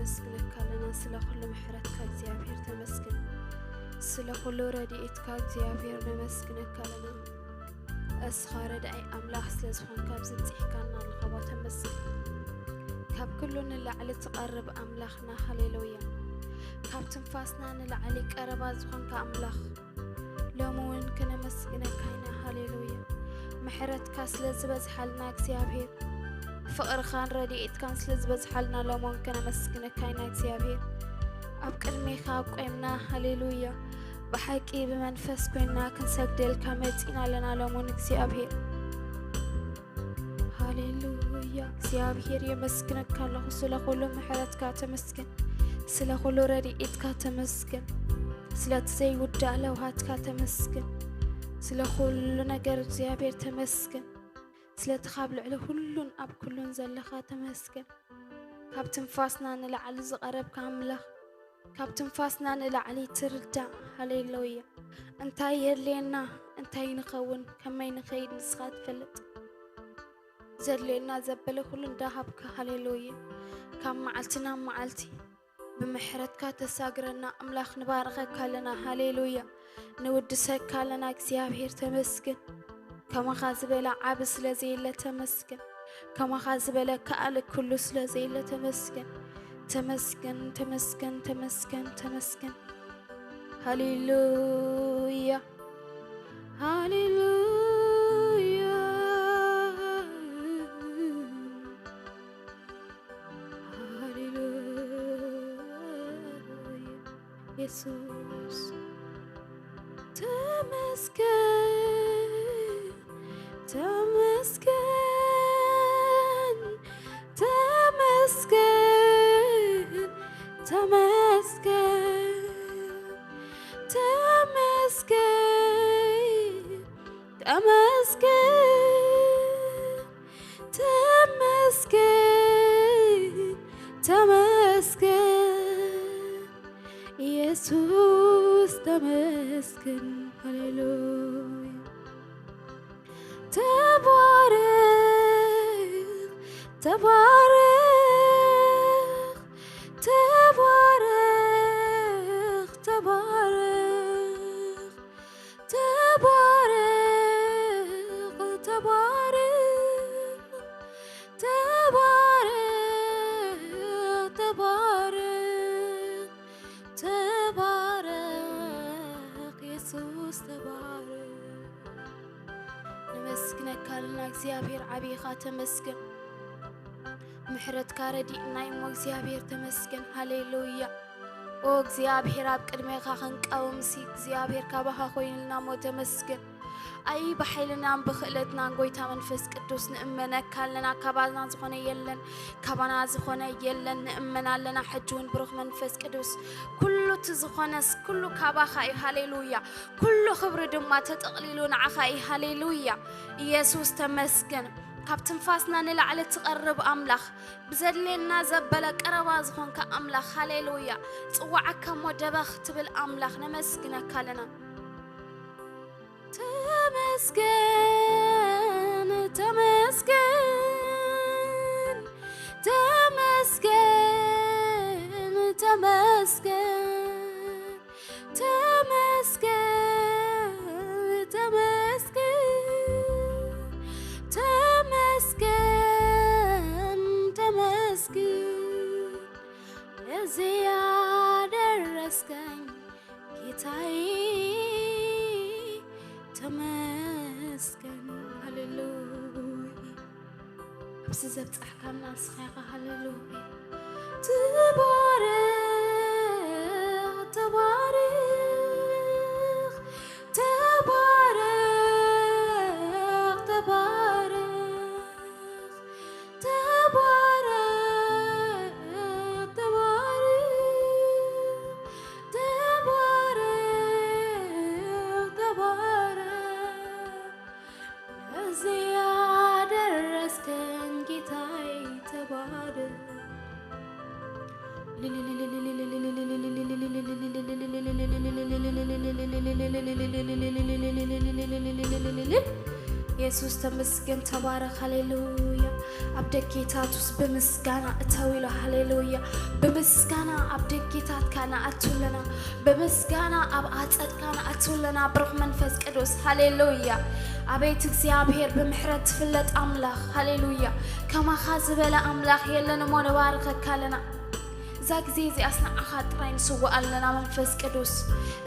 ነመስግነካ ኣለና ስለ ኩሉ ምሕረትካ እግዚኣብሔር ተመስገን። ስለ ኩሉ ረድኤትካ እግዚኣብሔር ነመስግነካ ኣለና። እስኻ ረዳኢ ኣምላኽ ስለ ዝኾንካ ኣብዚ ብጺሕካና ኣለኻ ተመስገን። ካብ ኩሉ ንላዕሊ ትቐርብ ኣምላኽና ሃሌሉያ። ካብ ትንፋስና ንላዕሊ ቀረባ ዝኾንካ ኣምላኽ ሎሚ እውን ክነመስግነካ ኢና። ሃሌሉያ። ምሕረትካ ስለ ዝበዝሓልና እግዚኣብሔር፣ ፍቕርኻን ረድኤትካን ስለ ዝበዝሓልና ሎሚ እውን ክነመስግነካ ኢና እግዚኣብሔር። ኣብ ቅድሜኻ ቆምና፣ ሃሌሉያ፣ ብሓቂ ብመንፈስ ኮይንና ክንሰግደልካ መጺና ኣለና ሎሚ እውን እግዚኣብሔር። ሃሌሉያ። እግዚኣብሔር የመስግነካ ኣለኹ ስለ ኩሉ ምሕረትካ ተመስገን፣ ስለ ኩሉ ረድኤትካ ተመስገን፣ ስለቲ ዘይውዳእ ለውሃትካ ተመስገን፣ ስለ ኩሉ ነገር እግዚኣብሔር ተመስገን፣ ስለቲ ካብ ልዕሊ ኩሉን ኣብ ኩሉን ዘለኻ ተመስገን። ካብ ትንፋስና ንላዕሊ ዝቐረብካ ኣምላኽ፣ ካብ ትንፋስና ንላዕሊ ትርዳእ። ሃሌሉያ። እንታይ የድልየና፣ እንታይ ንኸውን፣ ከመይ ንኸይድ ንስኻ ትፈልጥ። ዘድልየና ዘበለ ኩሉ እንዳሃብካ፣ ሃሌሉያ። ካብ መዓልቲ ናብ መዓልቲ ብምሕረትካ ተሳግረና ኣምላኽ ንባርኸካ ኣለና። ሃሌሉያ። ንውድሰካ ኣለና እግዚኣብሔር ተመስገን። ከማኻ ዝበለ ዓቢ ስለ ዘየለ ተመስገን። ከማኻ ዝበለ ከኣል ኩሉ ስለ ዘየለ ተመስገን። ተመስገን፣ ተመስገን፣ ተመስገን፣ ተመስገን። ሃሌሉያ፣ ሃሌሉያ፣ ሃሌሉያ። የሱስ ተመስገን፣ ተመስገን፣ ተመስገን፣ ተመስገን፣ ተመስገን፣ ተመስገን፣ ተመስገን፣ ተመስገን። ኢየሱስ ተመስገን። ሃሌሉያ። ተባረኽ፣ ተባረኽ፣ ተባረኽ፣ ተባረኽ፣ ተባረኽ፣ ተባረኽ፣ ተባረኽ፣ ተባረኽ፣ ተባረኽ የሱስ ተባረኽ። ነመስግነካ ኣለና እግዚኣብሔር ዓቢኻ ተመስገን። ምሕረትካ ረዲእና እሞ እግዚኣብሔር ተመስገን። ሃሌሉያ። ኦ እግዚኣብሔር ኣብ ቅድሜኻ ክንቀውምሲ እግዚኣብሔር ካባኻ ኮይኑልና እሞ ተመስገን። ኣይ ብሓይልናን ብኽእለትናን ጎይታ መንፈስ ቅዱስ ንእመነካ ኣለና። ካባና ዝኾነ የለን፣ ካባና ዝኾነ የለን። ንእመን ኣለና። ሕጂ እውን ብሩኽ መንፈስ ቅዱስ ኩሉ እቲ ዝኾነስ ኩሉ ካባኻ እዩ። ሃሌሉያ። ኩሉ ክብሪ ድማ ተጠቕሊሉ ንዓኻ እዩ። ሃሌሉያ። ኢየሱስ ተመስገን። ካብ ትንፋስና ንላዕሊ ትቐርብ ኣምላኽ፣ ብዘድልየና ዘበለ ቀረባ ዝኾንካ ኣምላኽ። ሃሌሉያ። ጽዋዓካ እሞ ደበኽ ትብል ኣምላኽ ነመስግነካ ኣለና። ተመስገን፣ ተመስገን፣ ተመስገን፣ ተመስገን፣ ተመስገን፣ ተመስገን፣ ተመስገን፣ ተመስገን። ለዚህ ያደረስከኝ ጌታዬ ተመስገን። ሃሌሉያ። ኣብዚ ዘብጻሕካና ንስኻ ኢኻ። ሃሌሉያ። ተባረኽ፣ ተባረኽ፣ ተባረኽ፣ ተባረኽ። ተባረኽ፣ ተባረኽ፣ ተባረኽ፣ ተባረኽ። ለዚህ ያደረስከኝ ጌታዬ ተባረኽ። ኢየሱስ ተመስገን፣ ተባረኽ። ሃሌሉያ። ኣብ ደጌታቱስ ብምስጋና እተው ኢሎ። ሃሌሉያ። ብምስጋና ኣብ ደጌታትካ ንኣቱ ኣለና። ብምስጋና ኣብ ኣጸድካ ንኣቱ ኣለና። ብሩኽ መንፈስ ቅዱስ። ሃሌሉያ። ኣቤት እግዚኣብሔር፣ ብምሕረት ትፍለጥ ኣምላኽ። ሃሌሉያ። ከማኻ ዝበለ ኣምላኽ የለን እሞ ንባርኸካ ኣለና። እዛ ግዜ እዚኣስ ንዓኻ ጥራይ ንስውእ ኣለና። መንፈስ ቅዱስ፣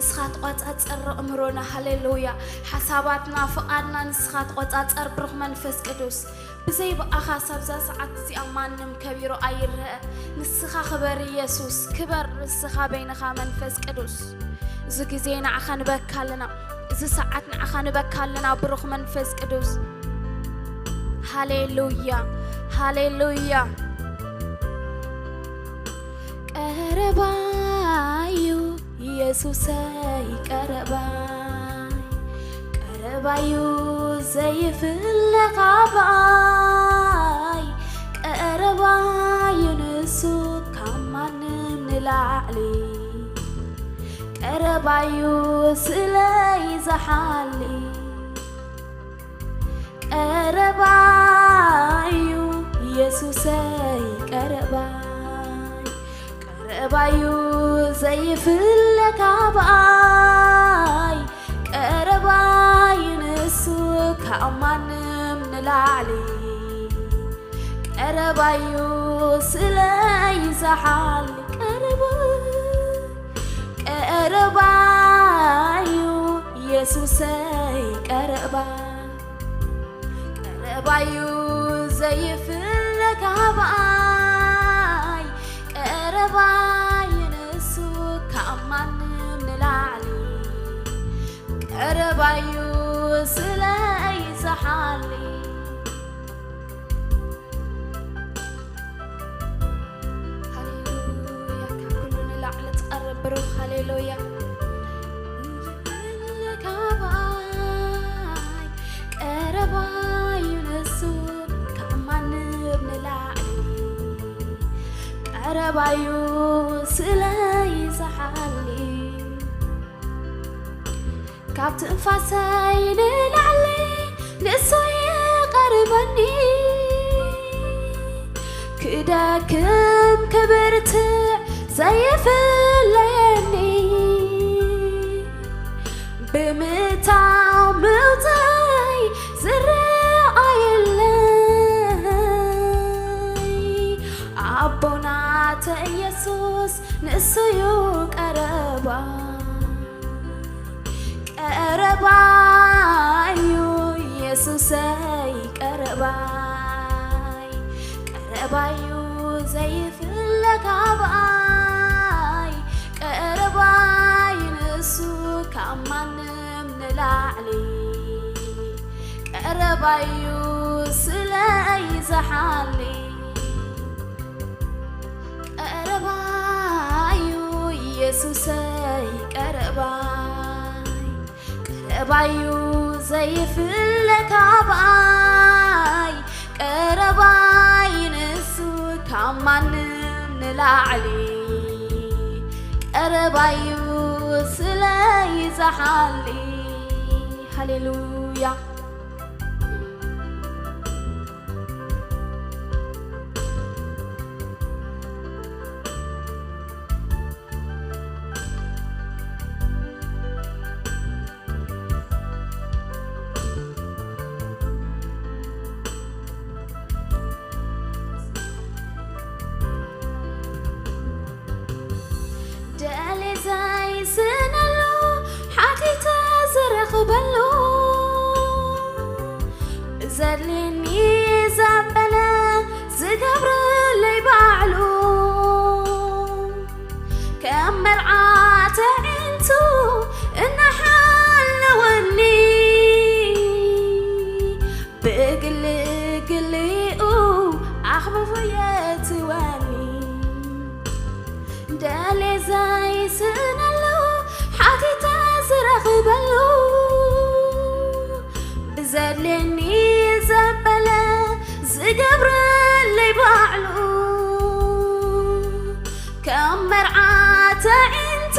እስኻ ተቖጻጸር ኣእምሮና። ሃሌሉያ። ሓሳባትና፣ ፍቓድና ንስኻ ተቖጻጸር። ብሩኽ መንፈስ ቅዱስ፣ ብዘይ ብኣኻስ ኣብዛ ሰዓት እዚኣ ማንም ከቢሩ ኣይረአ። ንስኻ ክበር ኢየሱስ፣ ክበር ንስኻ በይንኻ መንፈስ ቅዱስ። እዚ ግዜ ንዓኻ ንበካ ኣለና። እዚ ሰዓት ንዓኻ ንበካ ኣለና። ብሩኽ መንፈስ ቅዱስ። ሃሌሉያ፣ ሃሌሉያ። ቀረባዩ ኢየሱሰይ ቀረባይ፣ ቀረባዩ ዘይፍለ ካባይ፣ ቀረባዩ ንሱ ካብ ማንም ንላዕሊ፣ ቀረባዩ ስለይ ዝሓሊ። ቀረባዩ ኢየሱሰይ ቀረባይ፣ ቀረባዩ ዘይፍለ ካባይ፣ ቀረባዩ ንሱ ካብ ማንም ንላዕሊ፣ ቀረባዩ ስለይ ዝሓሊ። ቀረባይ፣ ቀረባዩ ኢየሱሰይ ቀረባይ፣ ቀረባዩ ዘይፍለ ካባይ፣ ቀረባዩ ንሱ ካብ ማንም ንላዕሊ፣ ቀረባዩ ስለይ ዝሓሊ። ሃሌሉያ፣ ካብ ኩሉ ንላዕሊ ትቐርብ ብሩኽ። ሃሌሉያ። ካባይ ቀረባዩ ንሱ ካብ ማንም ንላዕሊ፣ ቀረባዩ ስለይ ዝሓሊ። ካብ ትንፋሰይ ንላዕሊ ንሱ ይቐርበኒ፣ ክደክም ክብርትዕ ዘይፍለየኒ፣ ብምእታው ምውፀይ ዝረኣየለይ ኣቦና ኢየሱስ ንሱ ዩ ቀረባ። ቀረባዩ ኢየሱሰይ ቀረባይ፣ ቀረባዩ ዘይፍለ ካባይ፣ ቀረባይ ንሱ ካብ ማንም ንላዕሊ፣ ቀረባዩ ስለይ ዝሓሊ። ቀረባዩ ኢየሱሰይ ቀረባይ፣ ቀረባዩ ዘይፍለ ካባይ፣ ቀረባይ ንሱ ካብ ማንም ንላዕሊ፣ ቀረባዩ ስለይ ዝሓሊ። ሃሌሉያ። ደልየ ዘይስእነሉ፣ ሓቲተ ዝረኽበሉ፣ ዘድልየኒ ዘበለ ዝገብረለይ ባዕሉ፣ ከም መርዓት ኣዒንቱ እናሓለወኒ፣ ብግሊ ግሊኡ ኣኽብቡ የትወኒ። ደልየ ዘይስእነሉ፣ ሓቲተ ዝረኽበሉ፣ ብዘድልየኒ ዘበለ ዝገብረለይ ባዕሉ፣ ከም መርዓት ኣዒንቱ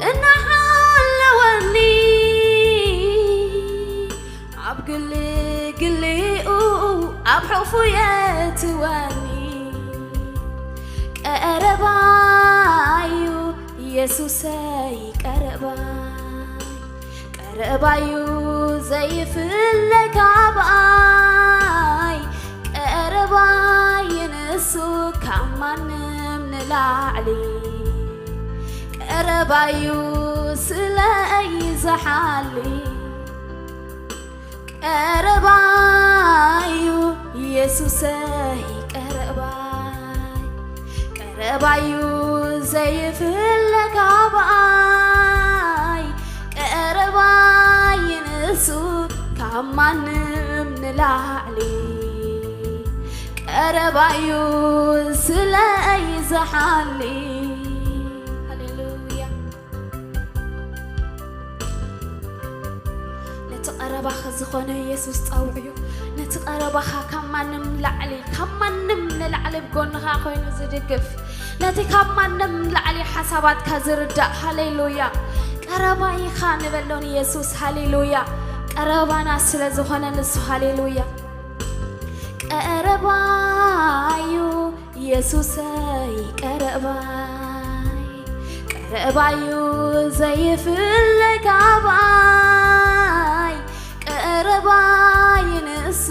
እናሓለወኒ፣ ኣብ ግሊ ግሊኡ ኣብ ሕቑፉ የእትወኒ። ቀረባዩ የሱሰይ ቀረባይ፣ ቀረባዩ ዘይፍለ ካብኣይ፣ ቀረባይ ንሱ ካብ ማንም ንላዕሊ፣ ቀረባዩ ስለይ ዝሓሊ። ቀረባዩ የሱሰይ ቀረባይ፣ ቀረባዩ ዘይፍለ ካብኣይ፣ ቀረባይ ንሱ ካብ ማንም ንላዕሊ፣ ቀረባዩ ስለይ ዝሓሊ። ሃሌሉያ። ነቲ ቀረባኻ ዝኾነ የሱስ ጸውዕዮ። ነቲ ቀረባኻ ካብ ማንም ላዕሊ፣ ካብ ማንም ንላዕሊ ብጎንኻ ኮይኑ ዝድግፍ፣ ነቲ ካብ ማንም ላዕሊ ሓሳባትካ ዝርዳእ። ሃሌሉያ። ቀረባይኻ ንበሎ ንየሱስ። ሃሌሉያ። ቀረባና ስለ ዝኾነ ንሱ። ሃሌሉያ። ቀረባዩ የሱሰይ ቀረባይ፣ ቀረባዩ ዘይፍለ ካብኣይ፣ ቀረባይ ንሱ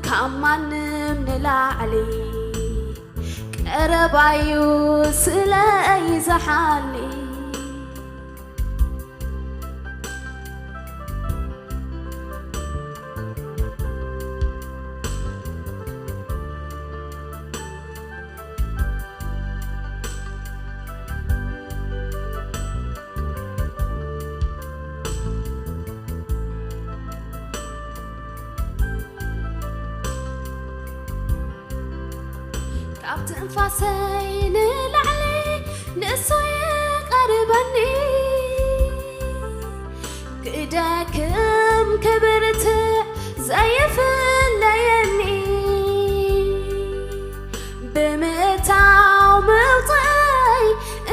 ካብ ማንም ንላዕሊ፣ ቀረባዩ ስለይ ዝሓሊ። ካብ ትንፋሰይ ንላዕሊ ንሱ ይቐርበኒ፣ ክደክም ክብርትዕ ዘይፍለየኒ፣ ብምእታው ምውፅኣይ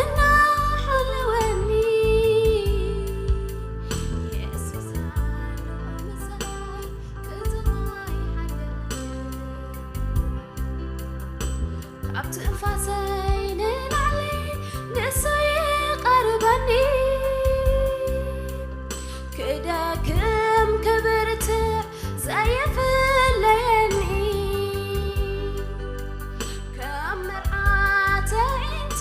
እናሓለወኒ፣ የሱስ ኣሎ ምሳይ ፍጹም ኣይሓልፍ። ካብ ትንፋሰይ ንላዕሊ ንሱ ይቐርበኒ፣ ክደክም ክብርትዕ ዘይፍለየኒ፣ ከም መርዓት ኣዒንቱ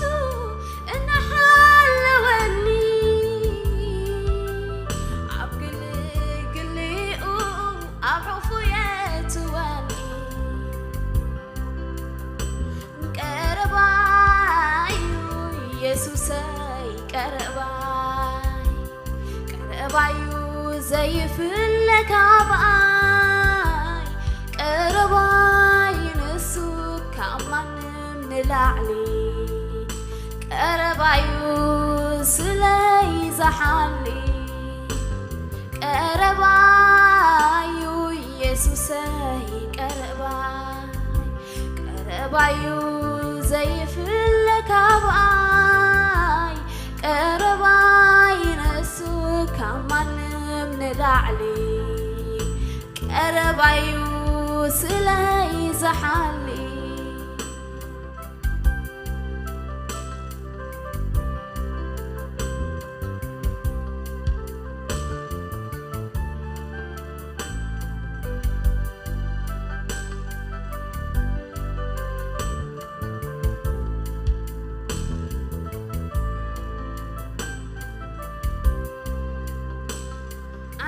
እናሓለወኒ፣ ኣብ ግልግሊኡ ኣብ ሕቑፉ የእትወኒ። ቀረባዩ የሱሰይ ቀረባይ፣ ቀረባዩ ዘይፍለ ካብኣይ፣ ቀረባይ ንሱ ካብ ማንም ንላዕሊ፣ ቀረባዩ ስለይ ዝሓሊ። ቀረባዩ የሱሰይ ቀረባይ፣ ቀረባዩ ዘይፍለ ካብኣይ፣ ቀረባይ ንሱ ካብ ማንም ንላዕሊ፣ ቀረባዩ ስለይ ዝሓሊ።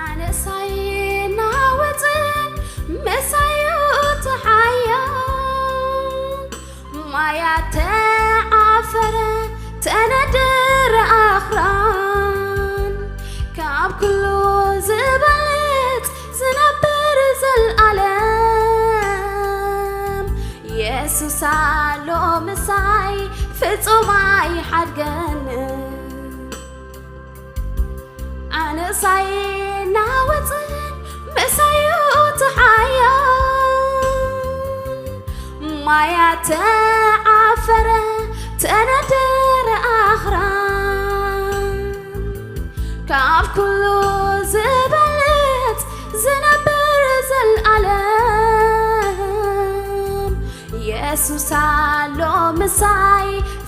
ኣነሳይ ናወፅን መሳዩ ተሓያ ማያት ተዓፈረ ተነድር ኣኽራን ካብ ኩሉ ዝበልጽ ዝነብር ዘልኣለም የሱስ ኣሎ ምሳይ ፍጹም ኣይሓድገንን። ኣነሳይ ናወፅን መሳዩ ተሓያ ማያት ተዓፈረ ተነደረ ኣኽራን ካብ ኩሉ ዝበልጽ ዝነብር ዘልኣለም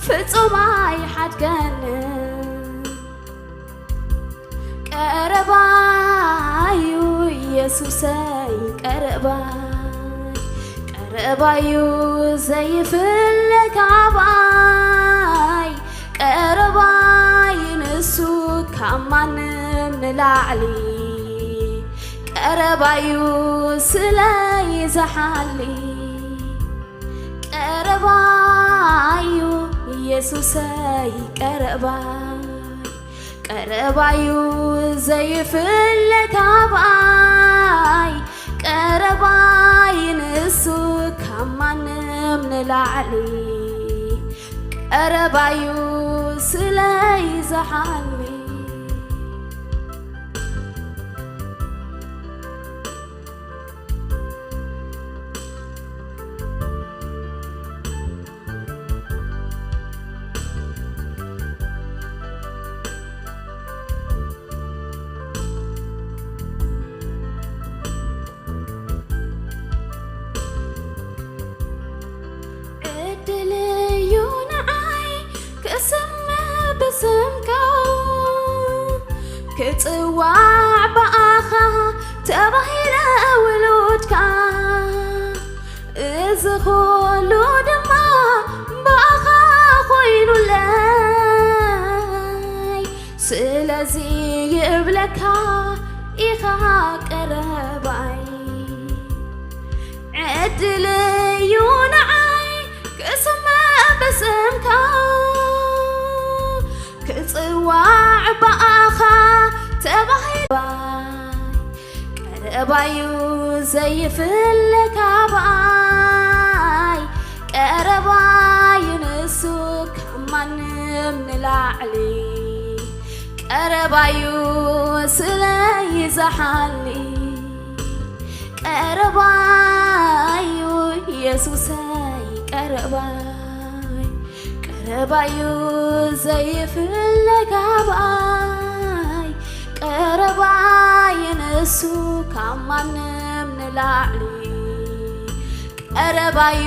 ፍጹም ኣይሓድገንን። ቀረባዩ ኢየሱሰይ ቀረባይ፣ ቀረባዩ ዘይፍለ ካባይ፣ ቀረባይ ንሱ ካብ ማንም ንላዕሊ፣ ቀረባዩ ስለይ ዝሓሊ። ቀረባዩ ኢየሱሰይ ቀረባይ፣ ቀረባዩ ዘይፍለ ካባይ፣ ቀረባይ ንሱ ካብ ማንም ንላዕሊ፣ ቀረባዩ ስለይ ዝሓሊ። ዕድል እዩ ንዓይ ክስመ ብስምካ፣ ክጽዋዕ ብኣኻ ተባሂለ ውሉድካ። እዚ ኹሉ ድማ ብኣኻ ኮይኑለይ፣ ስለዚ ይብለካ ኢኻ ቀረባይ። ዕድል እዩ ንዓይ ክስመ ብስምካ፣ ክጽዋዕ ብኣኻ ተባሂለ። ቀረባዩ ዘይፍለ ካባይ፣ ቀረባዩ ንሱ ካብ ማንም ንላዕሊ፣ ቀረባዩ ስለይ ዝሓሊ። ቀረባዩ ኢየሱሰይ ቀረባይ፣ ቀረባዩ ዘይፍለ ካባይ፣ ቀረባይ ንሱ ካብ ማንም ንላዕሊ፣ ቀረባዩ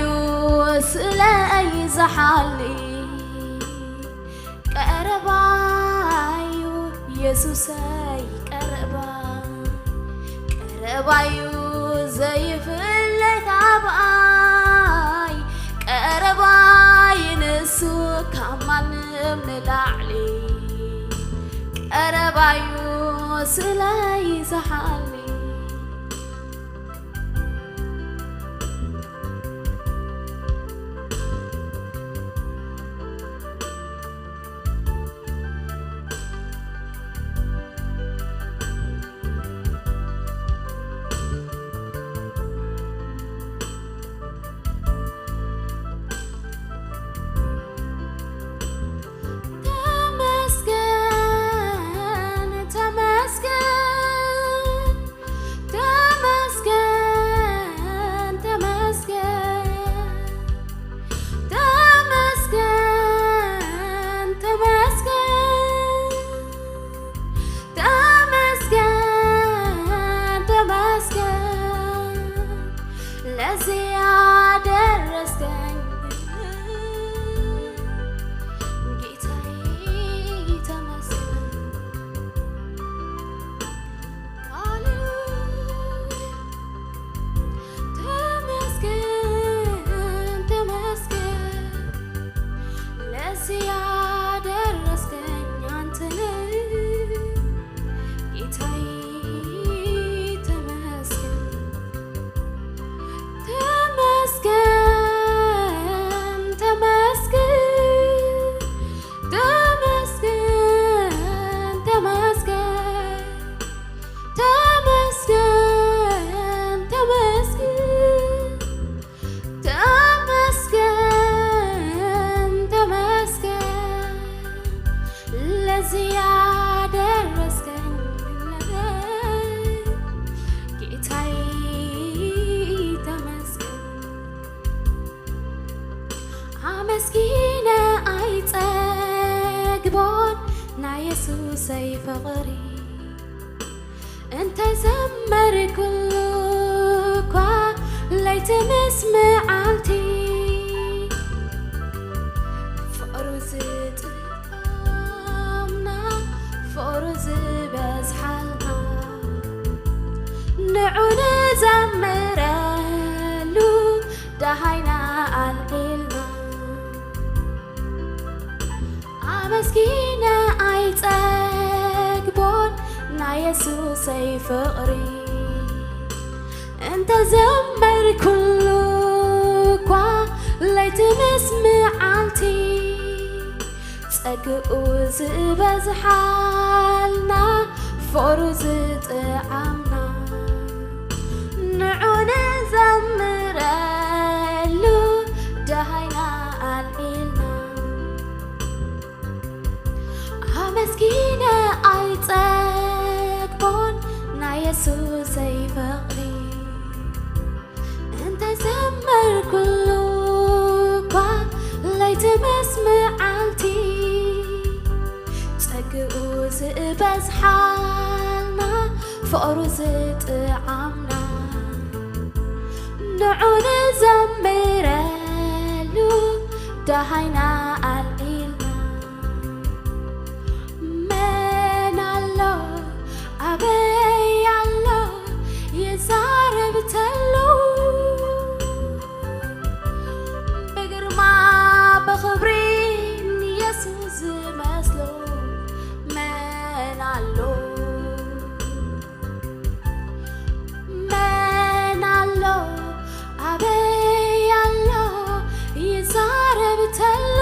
ስለይ ዝሓሊ። ቀረባዩ ኢየሱሰይ ቀረባይ፣ ቀረባዩ ዘይፍለ ካባይ፣ ቀረባይ ንሱ ካብ ማንም ንላዕሊ፣ ቀረባዩ ስለይ ዝሓሊ። ተመስገን፣ ተመስገን፣ ተመስገን፣ ተመስገን፣ ተመስገን፣ ተመስገን፣ ተመስገን፣ ተመስገን፣ ለዚህ ያደረስከኝ ጌታዬ ተመስገን። ሃሌሉያ። ተመስገን፣ ተመስገን፣ ለዚህ ያደረስከኝ አንተ ነህ ጌታዬ ተመስገን። ተመስገን፣ ተመስገን፣ ተመስገን፣ ተመስገን፣ ተመስገን፣ ተመስገን፣ ተመስገን፣ ለዚህ ያደረስከኝ ጌታዬ ተመስገን። ኣመስጊነ ኣይጸግቦን ናይ የሱሰይ ፍቕሪ፣ እንተ ዘመርኩሉ እኳ ለይቲ ምስ መዓልቲ፣ ፍቕሩ ንዑ ንዘምረሉ ደሃይና ኣልዒልና፣ ኣመስጊነ ኣይጸግቦን ናይ የሱሰይ ፍቕሪ። እንተዘመርኩሉ እኳ ለይቲ ምስ መዓልቲ፣ ጸግኡ ዝበዝሓልና፣ ፍቕሩ ዝጥዓምና፣ ንዑ ንዘምረሉ ደሃይና ኣልዒልና፣ ኣመስጊነ ኣይጸግቦን ናይ የሱሰይ ፍቕሪ። እንተዘመርኩሉ እኳ ለይቲ ምስ መዓልቲ፣ ጸግኡ ዝበዝሓልና፣ ፍቕሩ ዝጥዓምና፣ ንዑ ንዘምረሉ ደሃይና ኣልዒልና። መን ኣሎ ኣበይ ኣሎ ይዛረብ ተሎ፣ ብግርማ ብኽብሪ ንየሱስ ዝመስሎ መን ኣሎ? መን ኣሎ ኣበይ ኣሎ ይዛረብ ተሎ፣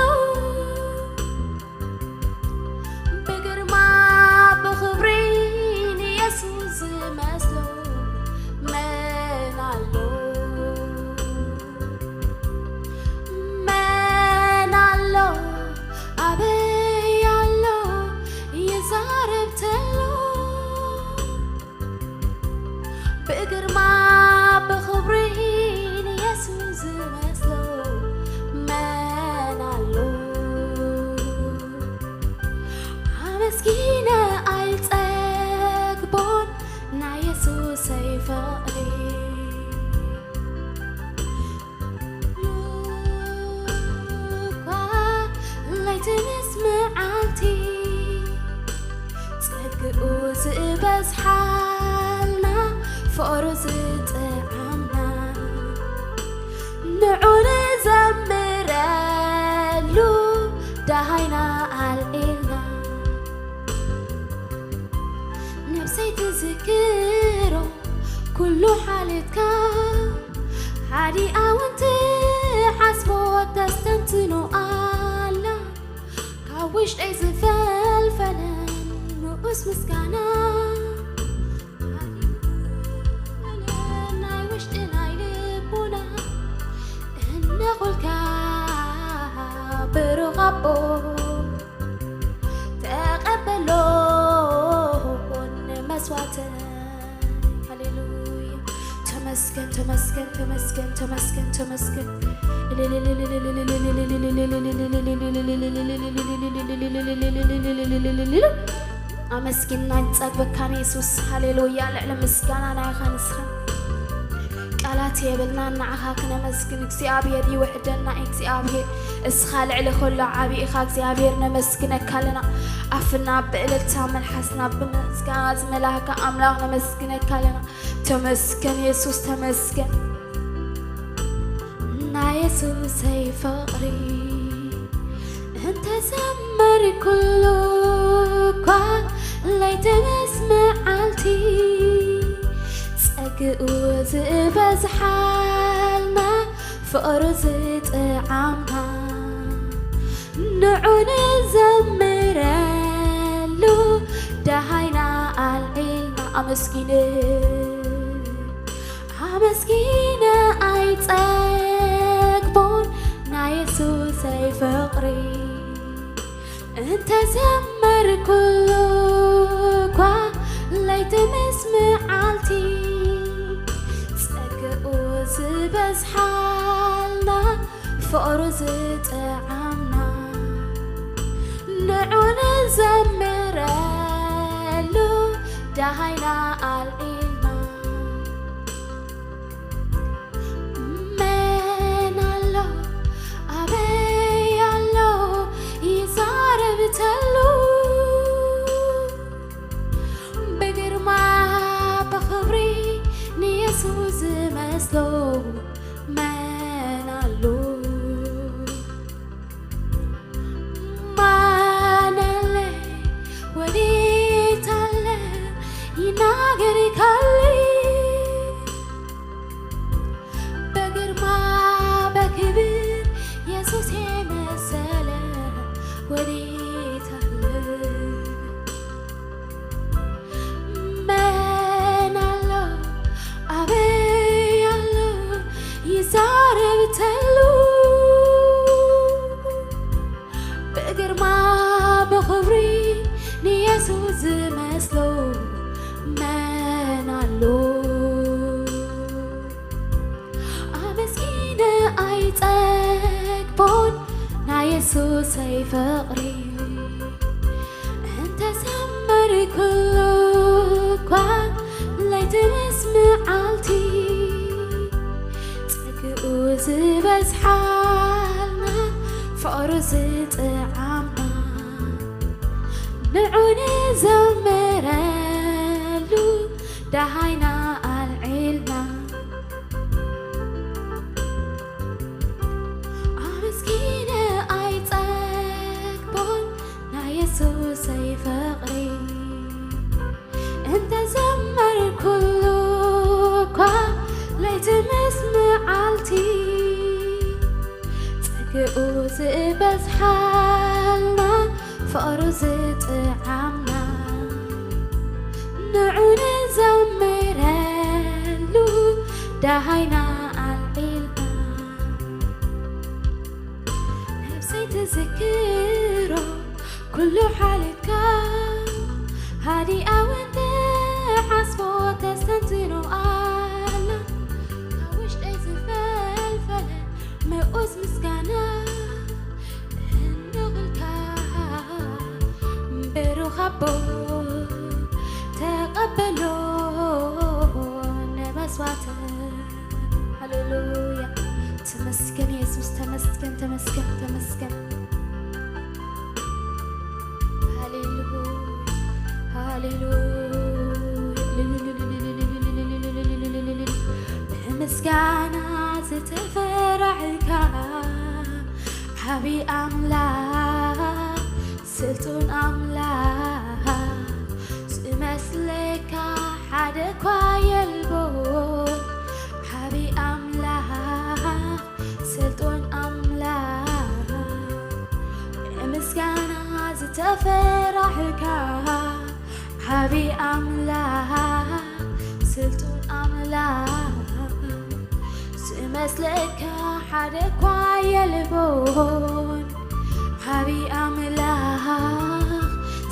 ብግርማ ብኽብሪ ንየሱስ ዝመስሎ መን ኣሎ? መን ኣሎ ኣበይ ኣሎ ይዛረብ ተሎ፣ ብግርማ ብኽብሪ ንየሱስ ዝመስሎ መን ኣሎ? ኣመስጊነ ኣይጸግቦን ናይ የሱሰይ ፍቕሪ። እኳ ለይቲ ምስ መዓልቲ፣ ጸግኡ ዝበዝሓልና፣ ፍቕሩ ዝጥዓምና፣ ንዑ ንዘምረሉ ደሃይና ኣልዒልና። ነብሰይ ትዝክሮ ኩሉ ሓልፍካ፣ ሓዲኣ እውን ትሓስቦ ተስተንትኖ ኣላ። ካብ ውሽጠይ ዝፈልፈለ ንኡስ ምስጋና፣ ናይ ውሽጢ ናይ ልቡና፣ እነኹልካ ብሩኽ ኣቦ፣ ተቐበሎ ንመስዋዕተይ። ሃሌሉያ። ተመስገን፣ ተመስገን፣ ተመስገን፣ ተመስገን፣ ተመስገን። ኣመስጊንና ንጸግበካ ንየሱስ። ሃሌሉያ። ልዕሊ ምስጋና ናይኻ ንስኻ። ቃላት የብልናን ንዓኻ ክነመስግን፣ እግዚኣብሔር ይውሕደና። እግዚኣብሔር እስኻ ልዕሊ ኩሉ ዓቢ ኢኻ። እግዚኣብሔር ነመስግነካ ኣለና። ኣፍና ብእልልታ፣ መልሓስና ብምስጋና ዝመላእካ ኣምላኽ ነመስግነካ ኣለና። ተመስገን የሱስ፣ ተመስገን። ናይ የሱሰይ ፍቕሪ እንተዘመርኩሉ እኳ ለይቲ ምስ መዓልቲ፣ ጸግኡ ዝበዝሓልና፣ ፍቕሩ ዝጥዓምና፣ ንዑ ንዘምረሉ ደሃይና ኣልዒልና። ኣመስጊነ ኣመስጊነ ኣይጸግቦን ናይ የሱሰይ ፍቕሪ፣ እንተዘመርኩሉ እኳ ለይቲ ምስ መዓልቲ፣ ጸግኡ ዝበዝሓልና፣ ፍቕሩ ዝጥዓምና፣ ንዑ ንዘምረሉ ደሃይና ኣልዒልና። መን ኣሎ ኣበይ ኣሎ ይዛረብ ተሎ፣ ብግርማ ብኽብሪ መን ኣሎ? ማን ኣለ? ወዴት ኣለ? ይናገር ካለ በግርማ በክብር የሱስ የመሰለ ወዴት ኣለ? መን ኣሎ? ኣበይ ኣሎ? ይዛረብ ተሎ ብግርማ ብኽብሪ ንየሱስ ዝመስሎ መን ኣሎ? ኣመስጊነ ኣይጸግቦን ናይ የሱሰይ ፍቕሪ እንተዘመርኩሉ እኳ ለይቲ ምስ መዓልቲ ጸግኡ ዝበዝሓልና ፍቕሩ ዝጥዓምና ንዑ ንዘምረሉ ደሃይና ኣልዒልና ኣመስጊነ ኣይጸግቦን ናይ የሱሰይ ፍቕሪ እንተዘመርኩሉ እኳ ለይቲ ምስ መዓልቲ ጸግኡ ዝበዝሓልና ፍቕሩ ዝጥዓምና ንዑ ንዘምረሉ ደሃይና ኣልዒልና ነብሰይ ትዝክሮ ኩሉ ሓሊፍካ ሃዲኣ እውን ትሓስቦ ተስተንትኖ ኣላ ካብ ውሽጠይ ዝፈልፈለ ምኡዝ ምስጋና እንኽልካ ብሩኽ ኣቦ ተቐበሎ ንመስዋዕት ሃሌሉያ ተመስገን የሱስ ተመስገን ተመስገን ተመስገን ሃሌሉያ ሃሌሉያ ብምስጋና ዝተፈራሕካ ዓቢ ኣምላኽ ስልጡን ኣምላኽ ዝመስለካ ሓደ እኳ የልቦን ዓቢ ኣምላኽ ስልጡን ኣምላኽ ብምስጋና ዝተፈራሕካ ዓቢ ኣምላኽ ስልጡን ኣምላኽ ዝመስለካ ሓደ እኳ የልቦን ዓቢ ኣምላኽ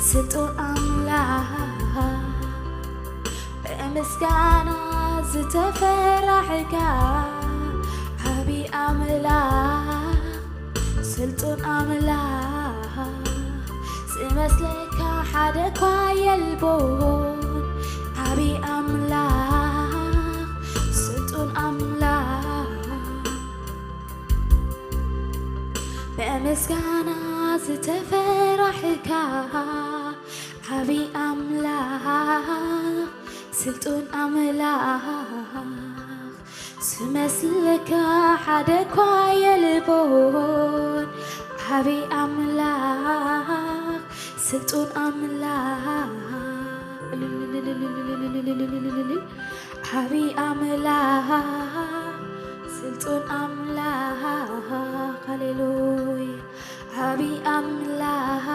ስልጡን ኣምላኽ ብምስጋና ዝተፈራሕካ ዓቢ ኣምላኽ ስልጡን ኣምላኽ ዝመስለካ ሓደ እኳ የልቦን ዓቢ ኣምላኽ ስልጡን ኣምላኽ ብምስጋና ዝተፈራሕካ ዓቢ ኣምላኽ ስልጡን ኣምላኽ ዝመስለካ ሓደ እኳ የልቦን ዓቢ ኣምላኽ ስልጡን ኣምላኽ ዓቢ ኣምላኽ ስልጡን ኣምላኽ ሃሌሉያ ዓቢ ኣምላኽ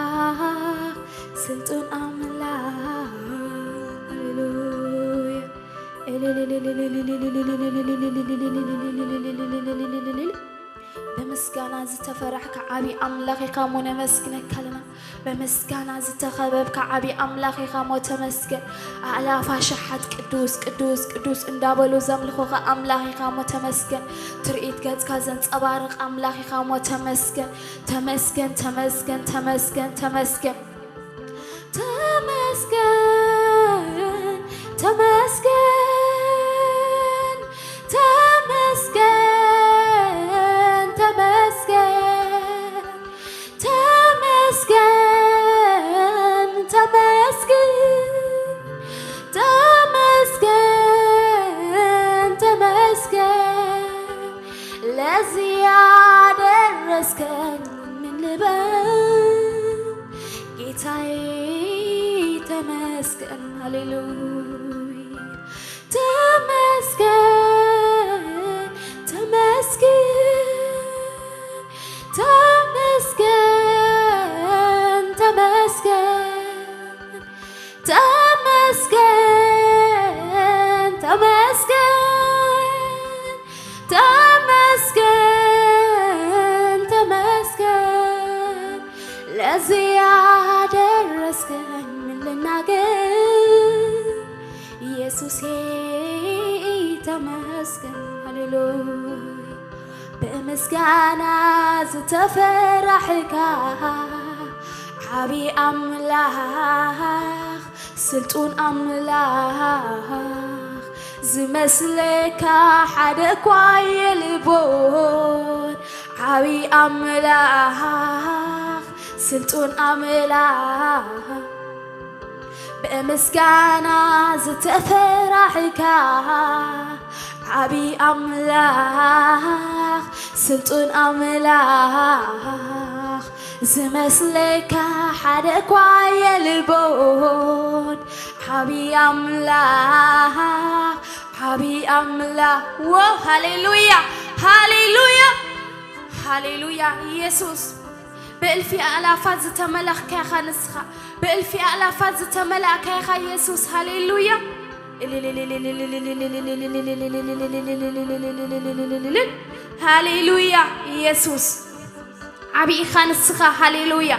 ስልጡን ኣምላኽ ሃሌሉያ ብምስጋና ዝተፈራሕካ ዓቢ ኣምላኽ ኢኻ እሞ ነመስግነካ ኣለና። ብምስጋና ዝተኸበብካ ዓቢ ኣምላኽ ኢኻ እሞ ተመስገን። ኣእላፍ ኣሽሓት ቅዱስ ቅዱስ ቅዱስ እንዳበሉ ዘምልኹኻ ኣምላኽ ኢኻ እሞ ተመስገን። ትርኢት ገጽካ ዘንጸባርቕ ኣምላኽ ኢኻ እሞ ተመስገን። ተመስገን ተመስገን ተመስገን ተመስገን ተመስገን ተመስገን ተመስገን ተመስገን ተመስገን ተመስገን ተመስገን ተመስገን ተመስገን፣ ሃሌሉያ። ብምስጋና ዝተፈራሕካ ዓቢ ኣምላኽ፣ ስልጡን ኣምላኽ፣ ዝመስለካ ሓደ እኳ የልቦን። ዓቢ ኣምላኽ፣ ስልጡን ኣምላኽ፣ ብምስጋና ዝተፈራሕካ ዓቢ ኣምላኽ፣ ስልጡን ኣምላኽ፣ ዝመስለካ ሓደ እኳ የልቦን። ዓቢ ኣምላኽ፣ ዓቢ ኣምላኽ። ዎ፣ ሃሌሉያ፣ ሃሌሉያ፣ ሃሌሉያ። ኢየሱስ፣ ብእልፊ ኣእላፋት ዝተመለኽካ ኢኻ ንስኻ። ብእልፊ ኣእላፋት ዝተመላእካ ኢኻ ኢየሱስ። ሃሌሉያ። ሃሌሉያ ኢየሱስ። ዓቢ ኢኻ ንስኻ። ሃሌሉያ።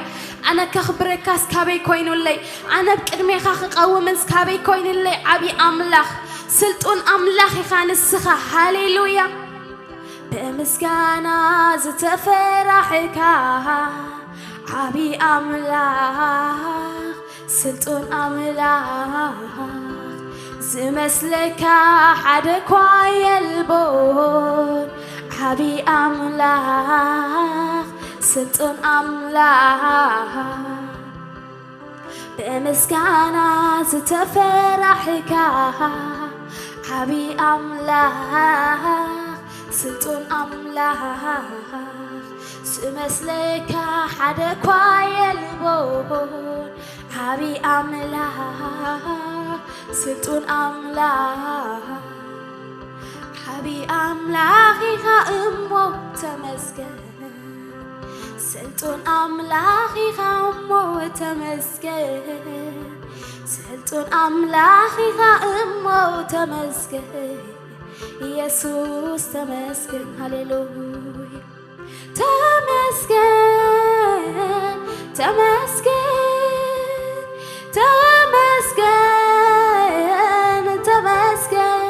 ኣነ ከኽብረካስ ካበይ ኮይኑለይ? ኣነ ኣብ ቅድሜኻ ክቐውምንስ ካበይ ኮይኑለይ? ዓቢ ኣምላኽ፣ ስልጡን ኣምላኽ ኢኻ ንስኻ። ሃሌሉያ። ብምስጋና ዝተፈራሕካ ዓቢ ኣምላኽ፣ ስልጡን ኣምላኽ፣ ዝመስለካ ሓደ እኳ የልቦን። ዓቢ ኣምላኽ፣ ስልጡን ኣምላኽ፣ ብምስጋና ዝተፈራሕካ ዓቢ ኣምላኽ፣ ስልጡን ኣምላኽ፣ ዝመስለካ ሓደ እኳ የልቦን። ዓቢ ኣምላኽ፣ ስልጡን ኣምላኽ፣ ዓቢ ኣምላኽ ኢኻ እሞ ተመስገን። ስልጡን ኣምላኽ ኢኻ እሞ ተመስገን። ስልጡን ኣምላኽ ኢኻ እሞ ተመስገን። ኢየሱስ ተመስገን። ሃሌሉያ። ተመስገን፣ ተመስገን፣ ተመስገን፣ ተመስገን።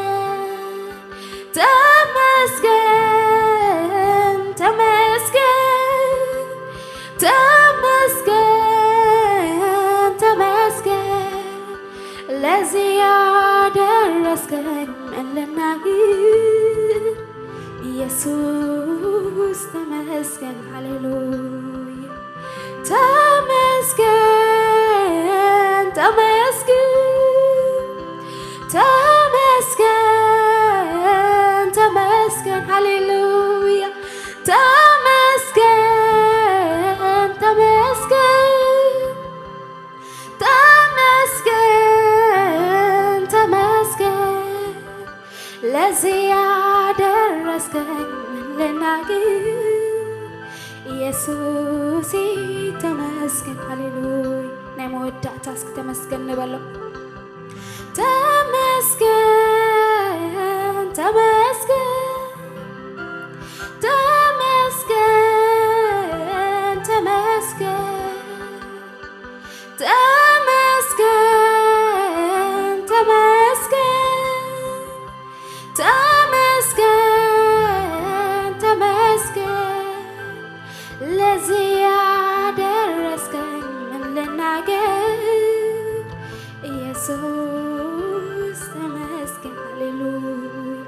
ተመስገን፣ ተመስገን፣ ተመስገን፣ ተመስገን፣ ለዚህ ያደረስከኝ ምን ልናገር? ኢየሱስ ተመስገን፣ ሃሌሉያ። ተመስገን፣ ተመስገን፣ ተመስገን፣ ተመስገን፣ ሃሌሉያ። ተመስገን፣ ተመስገን፣ ተመስገን፣ ተመስገን፣ ለዚህ ያደረስከኝ ምን ልናገር? ኢየሱስ ተመስገን፣ ሃሌሉያ። ናይ መወዳእታ እስኪ ተመስገን ንበሎ። ተመስገን፣ ተመስገን፣ ተመስገን፣ ተመስገን፣ ተመስገን፣ ተመስገን፣ ተመስገን፣ ተመስገን፣ ለዚህ ያደረስከኝ ምን ልናገር? ኢየሱስ ተመስገን፣ ሃሌሉያ።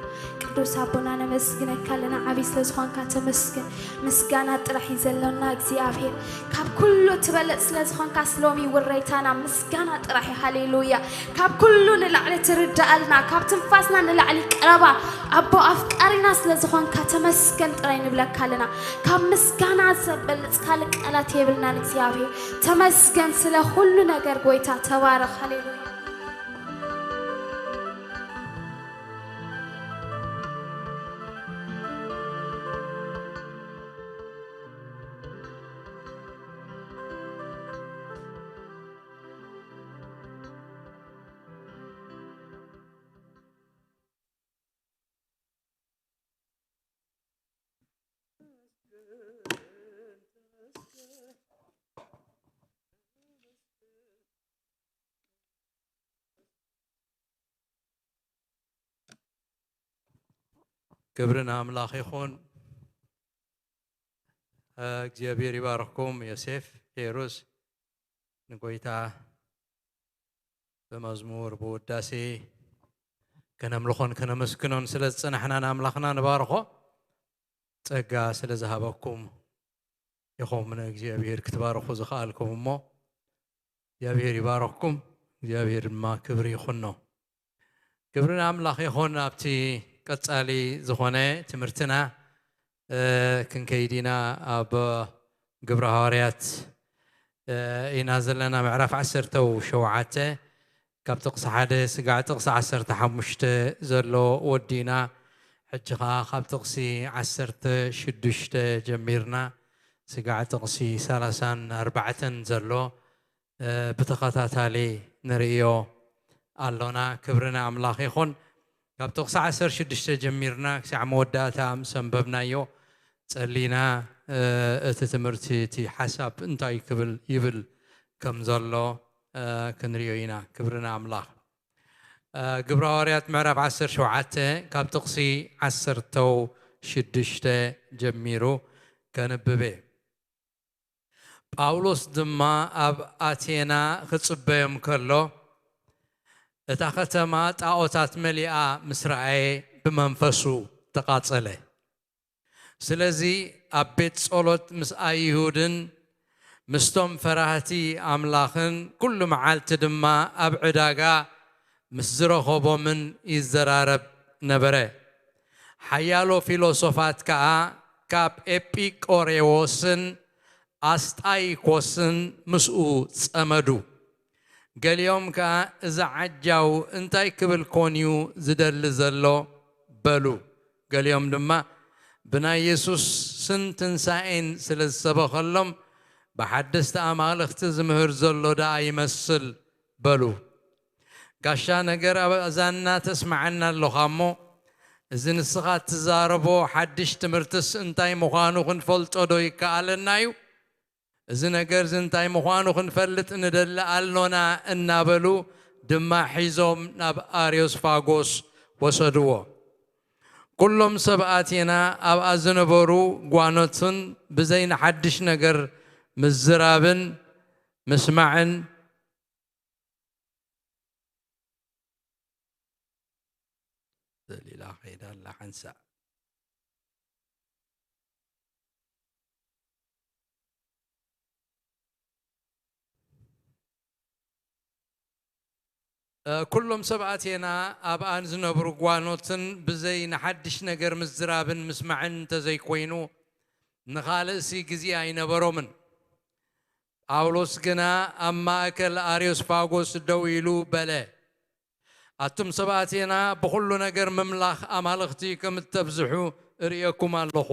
ቅዱስ ኣቦና ነመስግነካ ኣለና፣ ዓብዪ ስለ ዝኾንካ ተመስገን። ምስጋና ጥራሕ እዩ ዘሎና እግዚኣብሔር፣ ካብ ኩሉ ትበልጽ ስለ ዝኾንካ ስሎሚ ውረይታና ምስጋና ጥራሕ እዩ። ሃሌሉያ። ካብ ኩሉ ንላዕሊ ትርዳኣልና፣ ካብ ትንፋስና ንላዕሊ ቀረባ ኣቦ ኣፍቃሪና ስለ ዝኾንካ ተመስገን ጥራይ ንብለካ ኣለና። ካብ ምስጋና ዘበልጽ ካልእ ቃላት የብልናን እግዚኣብሔር። ተመስገን ስለ ኩሉ ነገር ጎይታ፣ ተባረኽ። ሃሌሉያ። ክብሪ ንኣምላኽ ይኹን። እግዚኣብሔር ይባርኽኩም። ዮሴፍ፣ ፌሩስ፣ ንጎይታ ብመዝሙር ብውዳሴ ከነምልኾን ከነመስግኖን ስለ ዝጸናሕና ንኣምላኽና ንባርኾ። ጸጋ ስለ ዝሃበኩም ኢኹም ንእግዚኣብሔር ክትባርኹ ዝኸኣልኩም እሞ እግዚኣብሔር ይባርኽኩም። እግዚኣብሔር ድማ ክብሪ ይኹኖ። ክብሪ ንኣምላኽ ይኹን። ኣብቲ ቀጻሊ ዝኾነ ትምህርትና፣ እ፣ ክንከይድ ኢና። ኣብ ግብረ ሃዋርያት፣ እ፣ ኢና ዘለና፣ ምዕራፍ ዓሰርተ ሸውዓተ፣ ካብ ጥቕሲ ሓደ ስጋዕ ጥቕሲ ዓሰርተ ሓሙሽተ ዘሎ ወዲና። ሕጂ ኸኣ ካብ ጥቕሲ ዓሰርተ ሽዱሽተ ጀሚርና ስጋዕ ጥቕሲ ሰላሳን ኣርባዕተን ዘሎ፣ እ፣ ብተኸታታሊ ንርእዮ ኣሎና። ክብሪ ንኣምላኽ ይኹን። ካብ ጥቕሲ ዓሰርተ ሽዱሽተ ጀሚርና ክሳዕ መወዳእታ ምስ ኣንበብናዮ ጸሊና፣ እ፣ እቲ ትምህርቲ፣ እቲ ሓሳብ እንታይ ክብል፣ ይብል ከም ዘሎ፣ እ፣ ክንርእዮ ኢና። ክብሪ ንኣምላኽ። እ፣ ግብረ ሃዋርያት ምዕራፍ ዓሰርተ ሸውዓተ ካብ ጥቕሲ ዓሰርተ ሽዱሽተ ጀሚሩ ከንብብ እየ። ጳውሎስ ድማ ኣብ ኣቴና ክጽበዮም ከሎ፣ እታ ከተማ ጣዖታት መሊኣ ምስ ረኣየ ብመንፈሱ ተቓጸለ። ስለዚ ኣብ ቤት ጸሎት ምስ ኣይሁድን ምስቶም ፈራህቲ ኣምላኽን ኩሉ መዓልቲ ድማ ኣብ ዕዳጋ ምስ ዝረኸቦምን ይዘራረብ ነበረ። ሓያሎ ፊሎሶፋት ከኣ ካብ ኤጲቆሬዎስን ኣስጣይኮስን ምስኡ ጸመዱ። ገሊኦም ከኣ፣ "እዚ ዓጃው እንታይ ክብል ኮን እዩ ዝደሊ ዘሎ?" በሉ። ገሊኦም ድማ፣ "ብናይ የሱስን ትንሳኤን ስለ ዝሰበኸሎም፣ ብሓደስቲ ኣማልኽቲ ዝምህር ዘሎ ደኣ ይመስል" በሉ። "ጋሻ ነገር ኣብ ኣእዛንና ተስምዓና ኣለኻ እሞ፣ እዚ ንስኻ እትዛረቦ ሓድሽ ትምህርትስ እንታይ ምዃኑ ክንፈልጦ ዶ ይከኣለና እዩ? እዚ ነገር እዚ እንታይ ምዃኑ ክንፈልጥ ንደሊ ኣሎና" እናበሉ ድማ ሒዞም ናብ ኣርዮስፋጎስ ወሰድዎ። ኩሎም ሰብ ኣቴና ኣብኣ ዝነበሩ ጓኖትን ብዘይ ንሓድሽ ነገር ምዝራብን ምስማዕን ዘሊላ ኸይዳ ኣላ ሓንሳእ። እ፣ ኩሎም ሰብ ኣቴና ኣብኣን ዝነብሩ ጓኖትን ብዘይ ንሓድሽ ነገር ምዝራብን ምስማዕን እንተዘይኮይኑ ንኻልእሲ ግዜ ኣይነበሮምን። ጳውሎስ ግና ኣብ ማእከል ኣርዮስፋጎስ ደው ኢሉ በለ፣ "ኣቱም ሰብ ኣቴና ብኹሉ ነገር ምምላኽ ኣማልኽቲ ከም እተብዝሑ እርእየኩም ኣለኹ።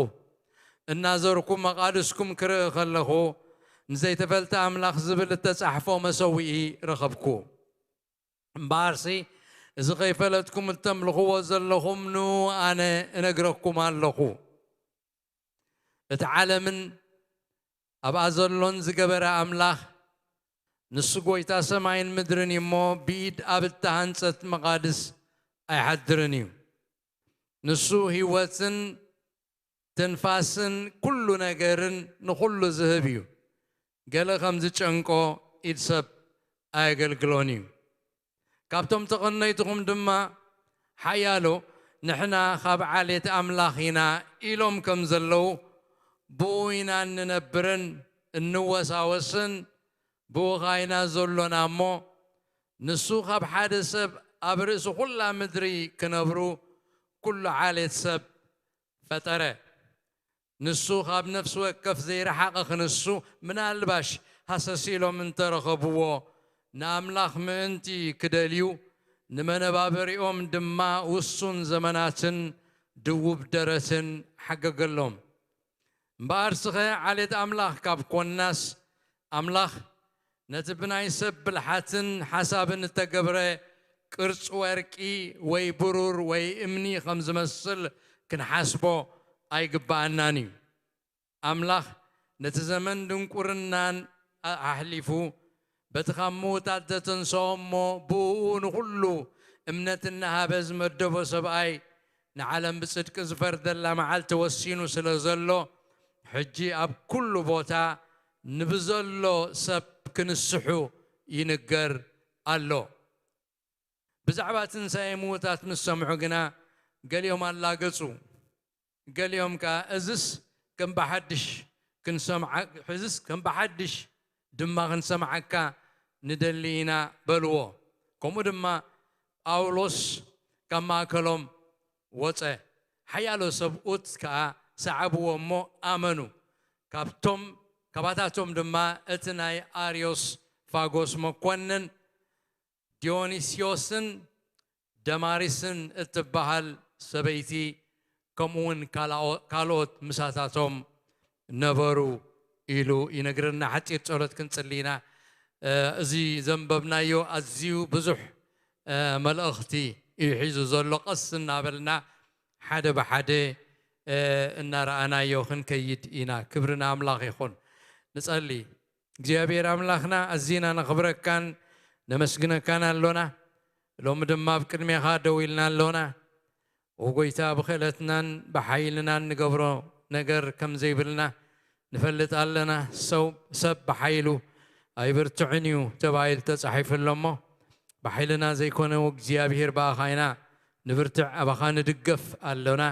እናዘርኩም መቓድስኩም ክርኢ ከለኹ፣ ንዘይተፈልጠ ኣምላኽ ዝብል እተጻሕፎ መሰውኢ ረኸብኩ። እምበኣርሲ እዚ ኸይፈለጥኩም እተምልኽዎ ዘለኹም ንኡ ኣነ እነግረኩም ኣለኹ። እቲ ዓለምን ኣብኣ ዘሎን ዝገበረ ኣምላኽ፣ ንሱ ጐይታ ሰማይን ምድርን እዩ እሞ፣ ብኢድ ኣብ እተሃንጸት መቓድስ ኣይሓድርን እዩ። ንሱ ህይወትን ትንፋስን ኩሉ ነገርን ንኹሉ ዝህብ እዩ። ገለ ከም ዝጨንቆ ኢድ ሰብ ኣየገልግሎን እዩ። ካብቶም ተቐነይትኹም ድማ ሓያሎ፣ ንሕና ካብ ዓሌት ኣምላኽ ኢና" ኢሎም ከም ዘለዉ፣ ብኡ ኢና እንነብርን እንወሳወስን፣ ብኡ ኸኣ ኢና ዘሎና እሞ፣ ንሱ ካብ ሓደ ሰብ ኣብ ርእሲ ኹላ ምድሪ ክነብሩ ኩሉ ዓሌት ሰብ ፈጠረ። ንሱ ካብ ነፍሲ ወከፍ ዘይረሓቐ ክንሱ፣ ምናልባሽ ሃሰስ ኢሎም እንተረኸብዎ፣ ንኣምላኽ ምእንቲ ክደልዩ፣ ንመነባበሪኦም ድማ ውሱን ዘመናትን ድውብ ደረትን ሓገገሎም። እምበኣርስኸ ዓሌት ኣምላኽ ካብ ኮንናስ፣ ኣምላኽ ነቲ ብናይ ሰብ ብልሓትን ሓሳብን እተገብረ ቅርጺ ወርቂ ወይ ብሩር ወይ እምኒ ከም ዝመስል ክንሓስቦ ኣይግብኣናን እዩ። ኣምላኽ ነቲ ዘመን ድንቁርናን ኣሕሊፉ፣ በቲ ካብ ምዉታት ዘተንስኦ እሞ ብእኡ ንኹሉ እምነት እናሃበ ዝመደቦ ሰብኣይ፣ ንዓለም ብጽድቂ ዝፈርደላ መዓልቲ ወሲኑ ስለ ዘሎ፣ ሕጂ ኣብ ኩሉ ቦታ ንብዘሎ ሰብ ክንስሑ ይንገር ኣሎ። ብዛዕባ ትንሳኤ ምዉታት ምስ ሰምዑ ግና፣ ገሊኦም ኣላገጹ። ገሊኦም ከኣ፣ "እዝስ ከም ብሓድሽ ክንሰምዓ-፣ እዝስ ከም ብሓድሽ ድማ ክንሰምዓካ ንደሊ ኢና" በልዎ። ከምኡ ድማ ጳውሎስ ካብ ማእከሎም ወጸ። ሓያሎ ሰብኡት ከኣ ሰዓብዎ እሞ ኣመኑ። ካብቶም፣ ካባታቶም ድማ እቲ ናይ ኣርዮስ ፋጎስ መኮንን ዲዮኒስዮስን ደማሪስን እትበሃል ሰበይቲ፣ ከምኡ እውን ካላኦ-፣ ካልኦት ምሳታቶም ነበሩ ኢሉ ይነግረና። ሓጺር ጸሎት ክንጽሊ ኢና። እ፣ እዚ ዘንበብናዮ ኣዝዩ ብዙሕ፣ እ፣ መልእኽቲ እዩ ሒዙ ዘሎ። ቀስ እናበልና ሓደ ብሓደ፣ እ፣ እናረኣናዮ ክንከይድ ኢና። ክብሪ ንኣምላኽ ይኹን። ንጸሊ። እግዚኣብሔር ኣምላኽና፣ ኣዚና ነኽብረካን ነመስግነካን ኣሎና። ሎሚ ድማ ኣብ ቅድሜኻ ደው ኢልና ኣሎና። ኦ ጎይታ፣ ብኽእለትናን ብሓይልናን ንገብሮ ነገር ከም ዘይብልና ንፈልጥ ኣለና። ሰው-፣ ሰብ ብሓይሉ ኣይብርትዕን እዩ ተባሂሉ ተጻሒፉ ኣሎ እሞ፣ ብሓይልና ዘይኮነ እግዚኣብሔር ብኣኻ ኢና ንብርትዕ፣ ኣባኻ ንድገፍ ኣሎና።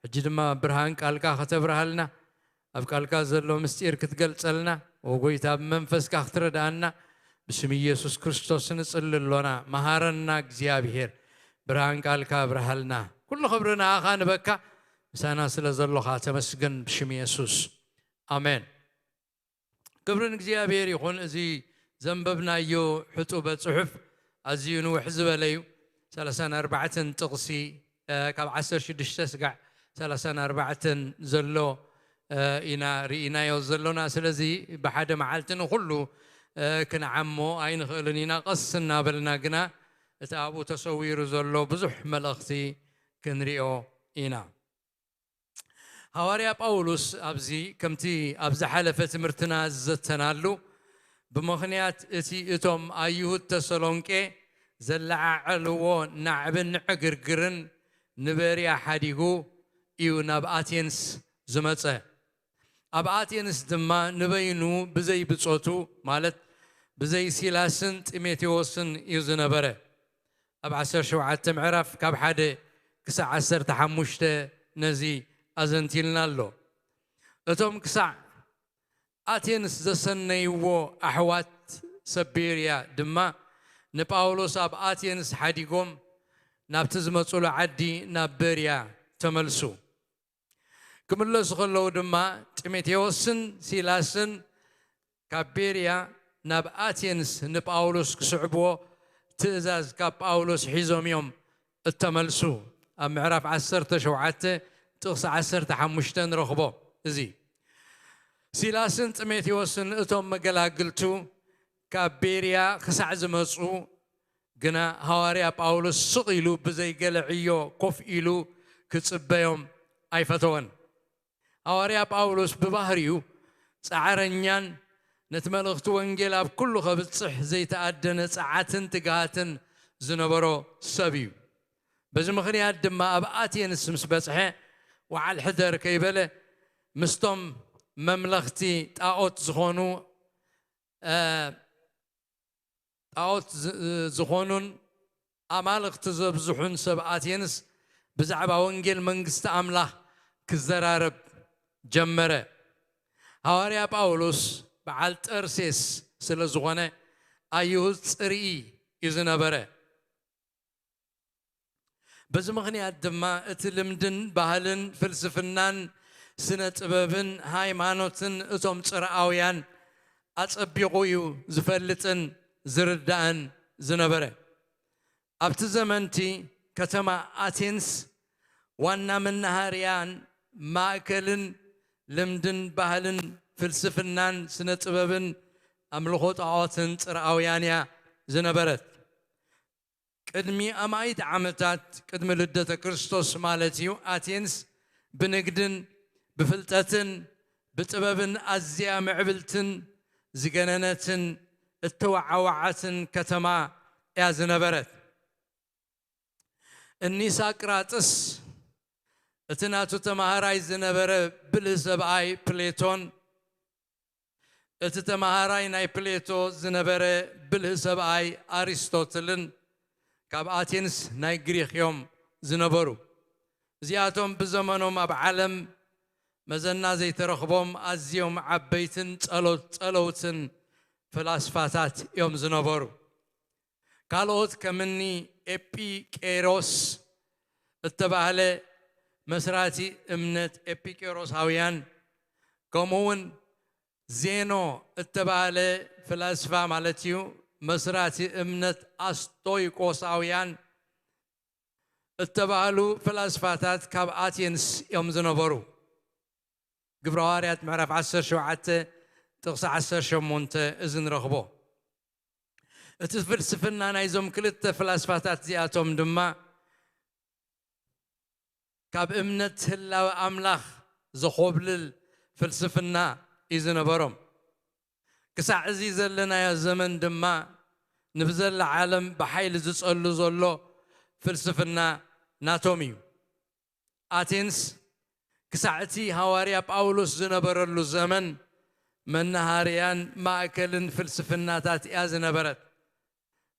ሕጂ ድማ ብርሃን ቃልካ ከተብርሃልና፣ ኣብ ቃልካ ዘሎ ምስጢር ክትገልጸልና፣ ኦ ጎይታ፣ ብመንፈስካ ክትረድኣና ብስም ኢየሱስ ክርስቶስ ንጽሊ ኣሎና። መሃረና እግዚኣብሔር፣ ብርሃን ቃልካ ኣብርሃልና። ኩሉ ክብሪ ንኣኻ ንበካ፣ ምሳና ስለ ዘሎኻ ተመስገን ብሽም የሱስ። ኣሜን። ክብሪ ንእግዚኣብሔር ይኹን። እዚ ዘንበብናዮ ሕጡበ ጽሑፍ ኣዝዩ ንውሕ ዝበለ እዩ። ሰላሳን ኣርባዕተን ጥቕሲ፣ እ፣ ካብ ዓሰርተ ሽዱሽተ ስጋዕ ሰላሳን ኣርባዕተን ዘሎ፣ እ፣ ኢና ርኢናዮ ዘሎና። ስለዚ ብሓደ መዓልቲ ንኹሉ፣ እ፣ ክንዓሞ ኣይንኽእልን ኢና። ቀስ እናበልና ግና እቲ ኣብኡ ተሰዊሩ ዘሎ ብዙሕ መልእኽቲ ክንሪኦ ኢና። ሃዋርያ ጳውሎስ ኣብዚ፣ ከምቲ ኣብ ዝሓለፈ ትምህርትና ዝዘተናሉ፣ ብምኽንያት እቲ እቶም ኣይሁድ ተሰሎንቄ ዘለዓዓልዎ ናዕብን ዕግርግርን ንበርያ ሓዲጉ እዩ ናብ ኣቴንስ ዝመጸ። ኣብ ኣቴንስ ድማ ንበይኑ ብዘይ ብጾቱ፣ ማለት ብዘይ ሲላስን ጢሞቴዎስን እዩ ዝነበረ። ኣብ ዓሰርተ ሸውዓተ ምዕራፍ ካብ ሓደ ክሳዕ ዓሰርተ ሓሙሽተ ነዚ ኣዘንቲልና ኣሎ። እቶም ክሳዕ ኣቴንስ ዘሰነይዎ ኣሕዋት ሰብ ቤርያ ድማ ንጳውሎስ ኣብ ኣቴንስ ሓዲጎም ናብቲ ዝመጹሉ ዓዲ ናብ ቤርያ ተመልሱ። ክምለሱ ከለዉ ድማ ጢሞቴዎስን ሲላስን ካብ ቤርያ ናብ ኣቴንስ ንጳውሎስ ክስዕብዎ ትእዛዝ ካብ ጳውሎስ ሒዞም እዮም እተመልሱ። ኣብ ምዕራፍ ዓሰርተ ሸውዓተ ጥቕሲ ዓሰርተ ሓሙሽተ ንረኽቦ። እዚ ሲላስን ጢሞቴዎስን እቶም መገላግልቱ ካብ ቤርያ ክሳዕ ዝመጹ ግና ሃዋርያ ጳውሎስ ስቕ ኢሉ ብዘይ ገለ ዕዮ ኮፍ ኢሉ ክጽበዮም ኣይፈተወን። ሃዋርያ ጳውሎስ ብባህሪኡ ጻዕረኛን ነቲ መልእኽቲ ወንጌል ኣብ ኩሉ ከብጽሕ ዘይተኣደነ ጸዓትን ትግሃትን ዝነበሮ ሰብ እዩ። በዚ ምኽንያት ድማ ኣብ ኣቴንስ ምስ በጽሐ ወዓል ሕደር ከይበለ ምስቶም መምለኽቲ ጣኦት ዝኾኑ፣ እ፣ ጣኦት ዝ-፣ ዝኾኑን ኣማልኽቲ ዘብዝሑን ሰብ ኣቴንስ ብዛዕባ ወንጌል መንግስቲ ኣምላኽ ክዘራረብ ጀመረ። ሃዋርያ ጳውሎስ በዓል ጠርሴስ ስለ ዝኾነ ኣይሁድ ጽርኢ እዩ ዝነበረ። በዚ ምኽንያት ድማ እቲ ልምድን ባህልን ፍልስፍናን ስነ ጥበብን ሃይማኖትን እቶም ጽርኣውያን ኣጸቢቑ እዩ ዝፈልጥን ዝርዳእን ዝነበረ። ኣብቲ ዘመንቲ ከተማ ኣቴንስ ዋና መናሃርያን ማእከልን ልምድን ባህልን ፍልስፍናን ስነ ጥበብን ኣምልኾ ጣዖትን ጽርኣውያን እያ ዝነበረት። ቅድሚ ኣማኢት ዓመታት ቅድሚ ልደተ ክርስቶስ ማለት እዩ፣ ኣቴንስ ብንግድን ብፍልጠትን ብጥበብን ኣዝያ ምዕብልትን ዝገነነትን እተወዓወዓትን ከተማ እያ ዝነበረት። እኒ ሳቅራጥስ፣ እቲ ናቱ ተማሃራይ ዝነበረ ብልህ ሰብኣይ ፕሌቶን፣ እቲ ተማሃራይ ናይ ፕሌቶ ዝነበረ ብልህ ሰብኣይ ኣሪስቶትልን ካብ ኣቴንስ ናይ ግሪኽ እዮም ዝነበሩ። እዚኣቶም ብዘመኖም ኣብ ዓለም መዘና ዘይተረኽቦም ኣዝዮም ዓበይትን ጸሎት-፣ ጸለውትን ፈላስፋታት እዮም ዝነበሩ። ካልኦት ከምኒ ኤጲቄሮስ እተባህለ መስራቲ እምነት ኤጲቄሮሳውያን፣ ከምኡ እውን ዜኖ እተባህለ ፈላስፋ ማለት እዩ፣ መስራቲ እምነት ኣስቶይቆሳውያን እተባህሉ ፈላስፋታት ካብ ኣቴንስ እዮም ዝነበሩ። ግብረ ሃዋርያት ምዕራፍ ዓሰርተ ሸውዓተ ጥቕሲ ዓሰርተ ሸሞንተ እዚ ንረኽቦ። እቲ ፍልስፍና ናይዞም ክልተ ፈላስፋታት እዚኣቶም ድማ ካብ እምነት ህላወ ኣምላኽ ዘኾብልል ፍልስፍና እዩ ዝነበሮም። ክሳዕ እዚ ዘለናዮ ዘመን ድማ ንብዘላ ዓለም ብሓይሊ ዝጸሉ ዘሎ ፍልስፍና ናቶም እዩ። ኣቴንስ ክሳዕ እቲ ሃዋርያ ጳውሎስ ዝነበረሉ ዘመን መናሃርያን ማእከልን ፍልስፍናታት እያ ዝነበረት።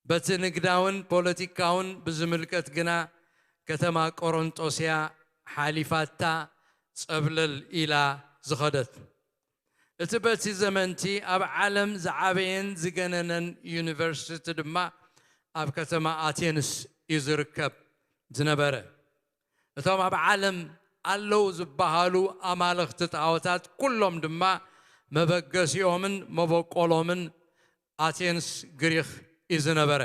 በቲ ንግዳውን ፖለቲካውን ብዝምልከት ግና ከተማ ቆሮንጦስ እያ ሓሊፋታ ጸብለል ኢላ ዝኸደት። እቲ በቲ ዘመንቲ ኣብ ዓለም ዝዓበየን ዝገነነን ዩኒቨርሲቲ ድማ ኣብ ከተማ ኣቴንስ እዩ ዝርከብ ዝነበረ። እቶም ኣብ ዓለም ኣለዉ ዝበሃሉ ኣማልኽቲ ጣዖታት ኩሎም ድማ መበገሲኦምን መበቆሎምን ኣቴንስ ግሪኽ እዩ ዝነበረ።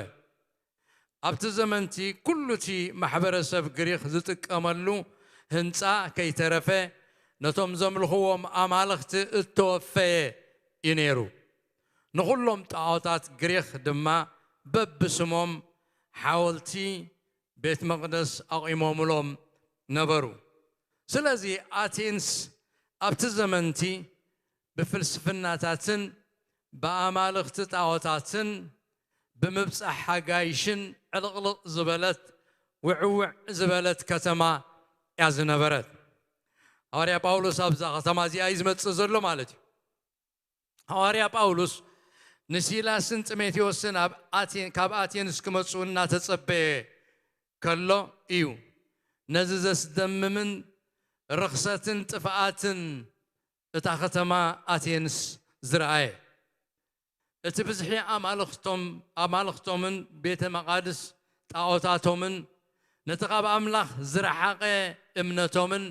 ኣብቲ ዘመንቲ ኩሉ እቲ ማሕበረሰብ ግሪኽ ዝጥቀመሉ ህንጻ ከይተረፈ ነቶም ዘምልኽዎም ኣማልኽቲ እተወፈየ እዩ ነይሩ። ንኹሎም ጣዖታት ግሪኽ ድማ በብስሞም ሓወልቲ፣ ቤት መቕደስ ኣቑሞምሎም ነበሩ። ስለዚ ኣቴንስ ኣብቲ ዘመንቲ ብፍልስፍናታትን ብኣማልኽቲ ጣዖታትን ብምብጻሕ ሓጋይሽን ዕልቕልቕ ዝበለት ውዕውዕ ዝበለት ከተማ እያ ዝነበረት። ሃዋርያ ጳውሎስ ኣብዛ ከተማ እዚኣ እዩ ዝመጽእ ዘሎ ማለት እዩ። ሃዋርያ ጳውሎስ ንሲላስን ጢሞቴዎስን ኣብ ኣቴን-፣ ካብ ኣቴንስ ክመጹ እናተጸበየ ከሎ እዩ ነዚ ዘስደምምን ርኽሰትን ጥፍኣትን እታ ከተማ ኣቴንስ ዝረኣየ። እቲ ብዝሒ ኣማልኽቶም-፣ ኣማልኽቶምን ቤተ መቓድስ ጣዖታቶምን፣ ነቲ ካብ ኣምላኽ ዝረሓቐ እምነቶምን፣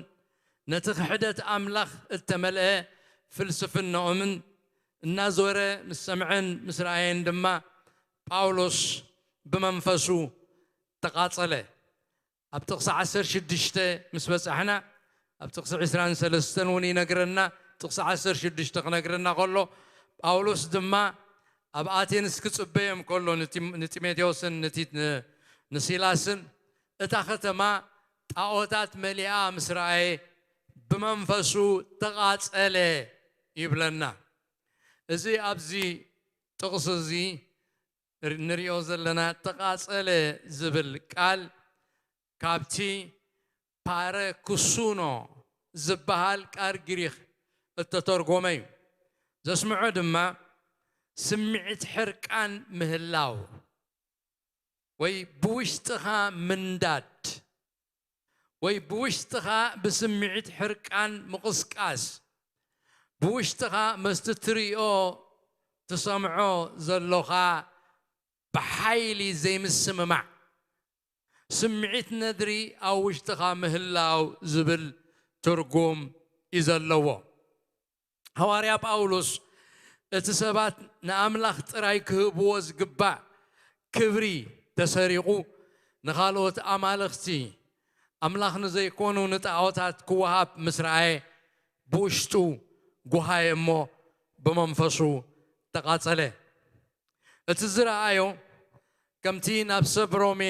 ነቲ ክሕደት ኣምላኽ እተመልአ ፍልስፍናኦምን እናዞረ ምስ ሰምዐን ምስ ረኣየን ድማ፣ ጳውሎስ ብመንፈሱ ተቓጸለ። ኣብ ጥቕሲ ዓሰርተ ሽዱሽተ ምስ በጻሕና፣ ኣብ ጥቕሲ ዕስራን ሰለስተን እውን ይነግረና። ጥቕሲ ዓሰርተ ሽዱሽተ ክነግረና ከሎ፣ ጳውሎስ ድማ ኣብ ኣቴንስ ክጽበዮም ከሎ፣ ንጢም-፣ ንጢሞቴዎስን ንቲት-፣ ን-፣ ንሲላስን፣ እታ ከተማ ጣዖታት መሊኣ ምስ ረኣየ፣ ብመንፈሱ ተቓጸለ ይብለና። እዚ ኣብዚ ጥቕሲ እዚ ር-፣ ንሪኦ ዘለና ተቓጸለ ዝብል ቃል ካብቲ ፓረኩሱኖ ዝበሃል ቃል ግሪኽ እተተርጎመ እዩ። ዘስምዖ ድማ ስምዒት ሕርቃን ምህላው ወይ ብውሽጥኻ ምንዳድ ወይ ብውሽጥኻ ብስምዒት ሕርቃን ምቕስቃስ፣ ብውሽጥኻ መስቲ ትሪኦ ትሰምዖ ዘሎኻ ብሓይሊ ዘይምስምማዕ፣ ስምዒት ነድሪ ኣብ ውሽጥኻ ምህላው ዝብል ትርጉም እዩ ዘለዎ። ሃዋርያ ጳውሎስ እቲ ሰባት ንኣምላኽ ጥራይ ክህብዎ ዝግባእ ክብሪ ተሰሪቑ፣ ንኻልኦት ኣማልኽቲ፣ ኣምላኽ ንዘይኮኑ ንጣዖታት ክወሃብ ምስ ረኣየ፣ ብውሽጡ ጓሃየ እሞ ብመንፈሱ ተቓጸለ። እቲ ዝረኣዮ ከምቲ ናብ ሰብ ሮሜ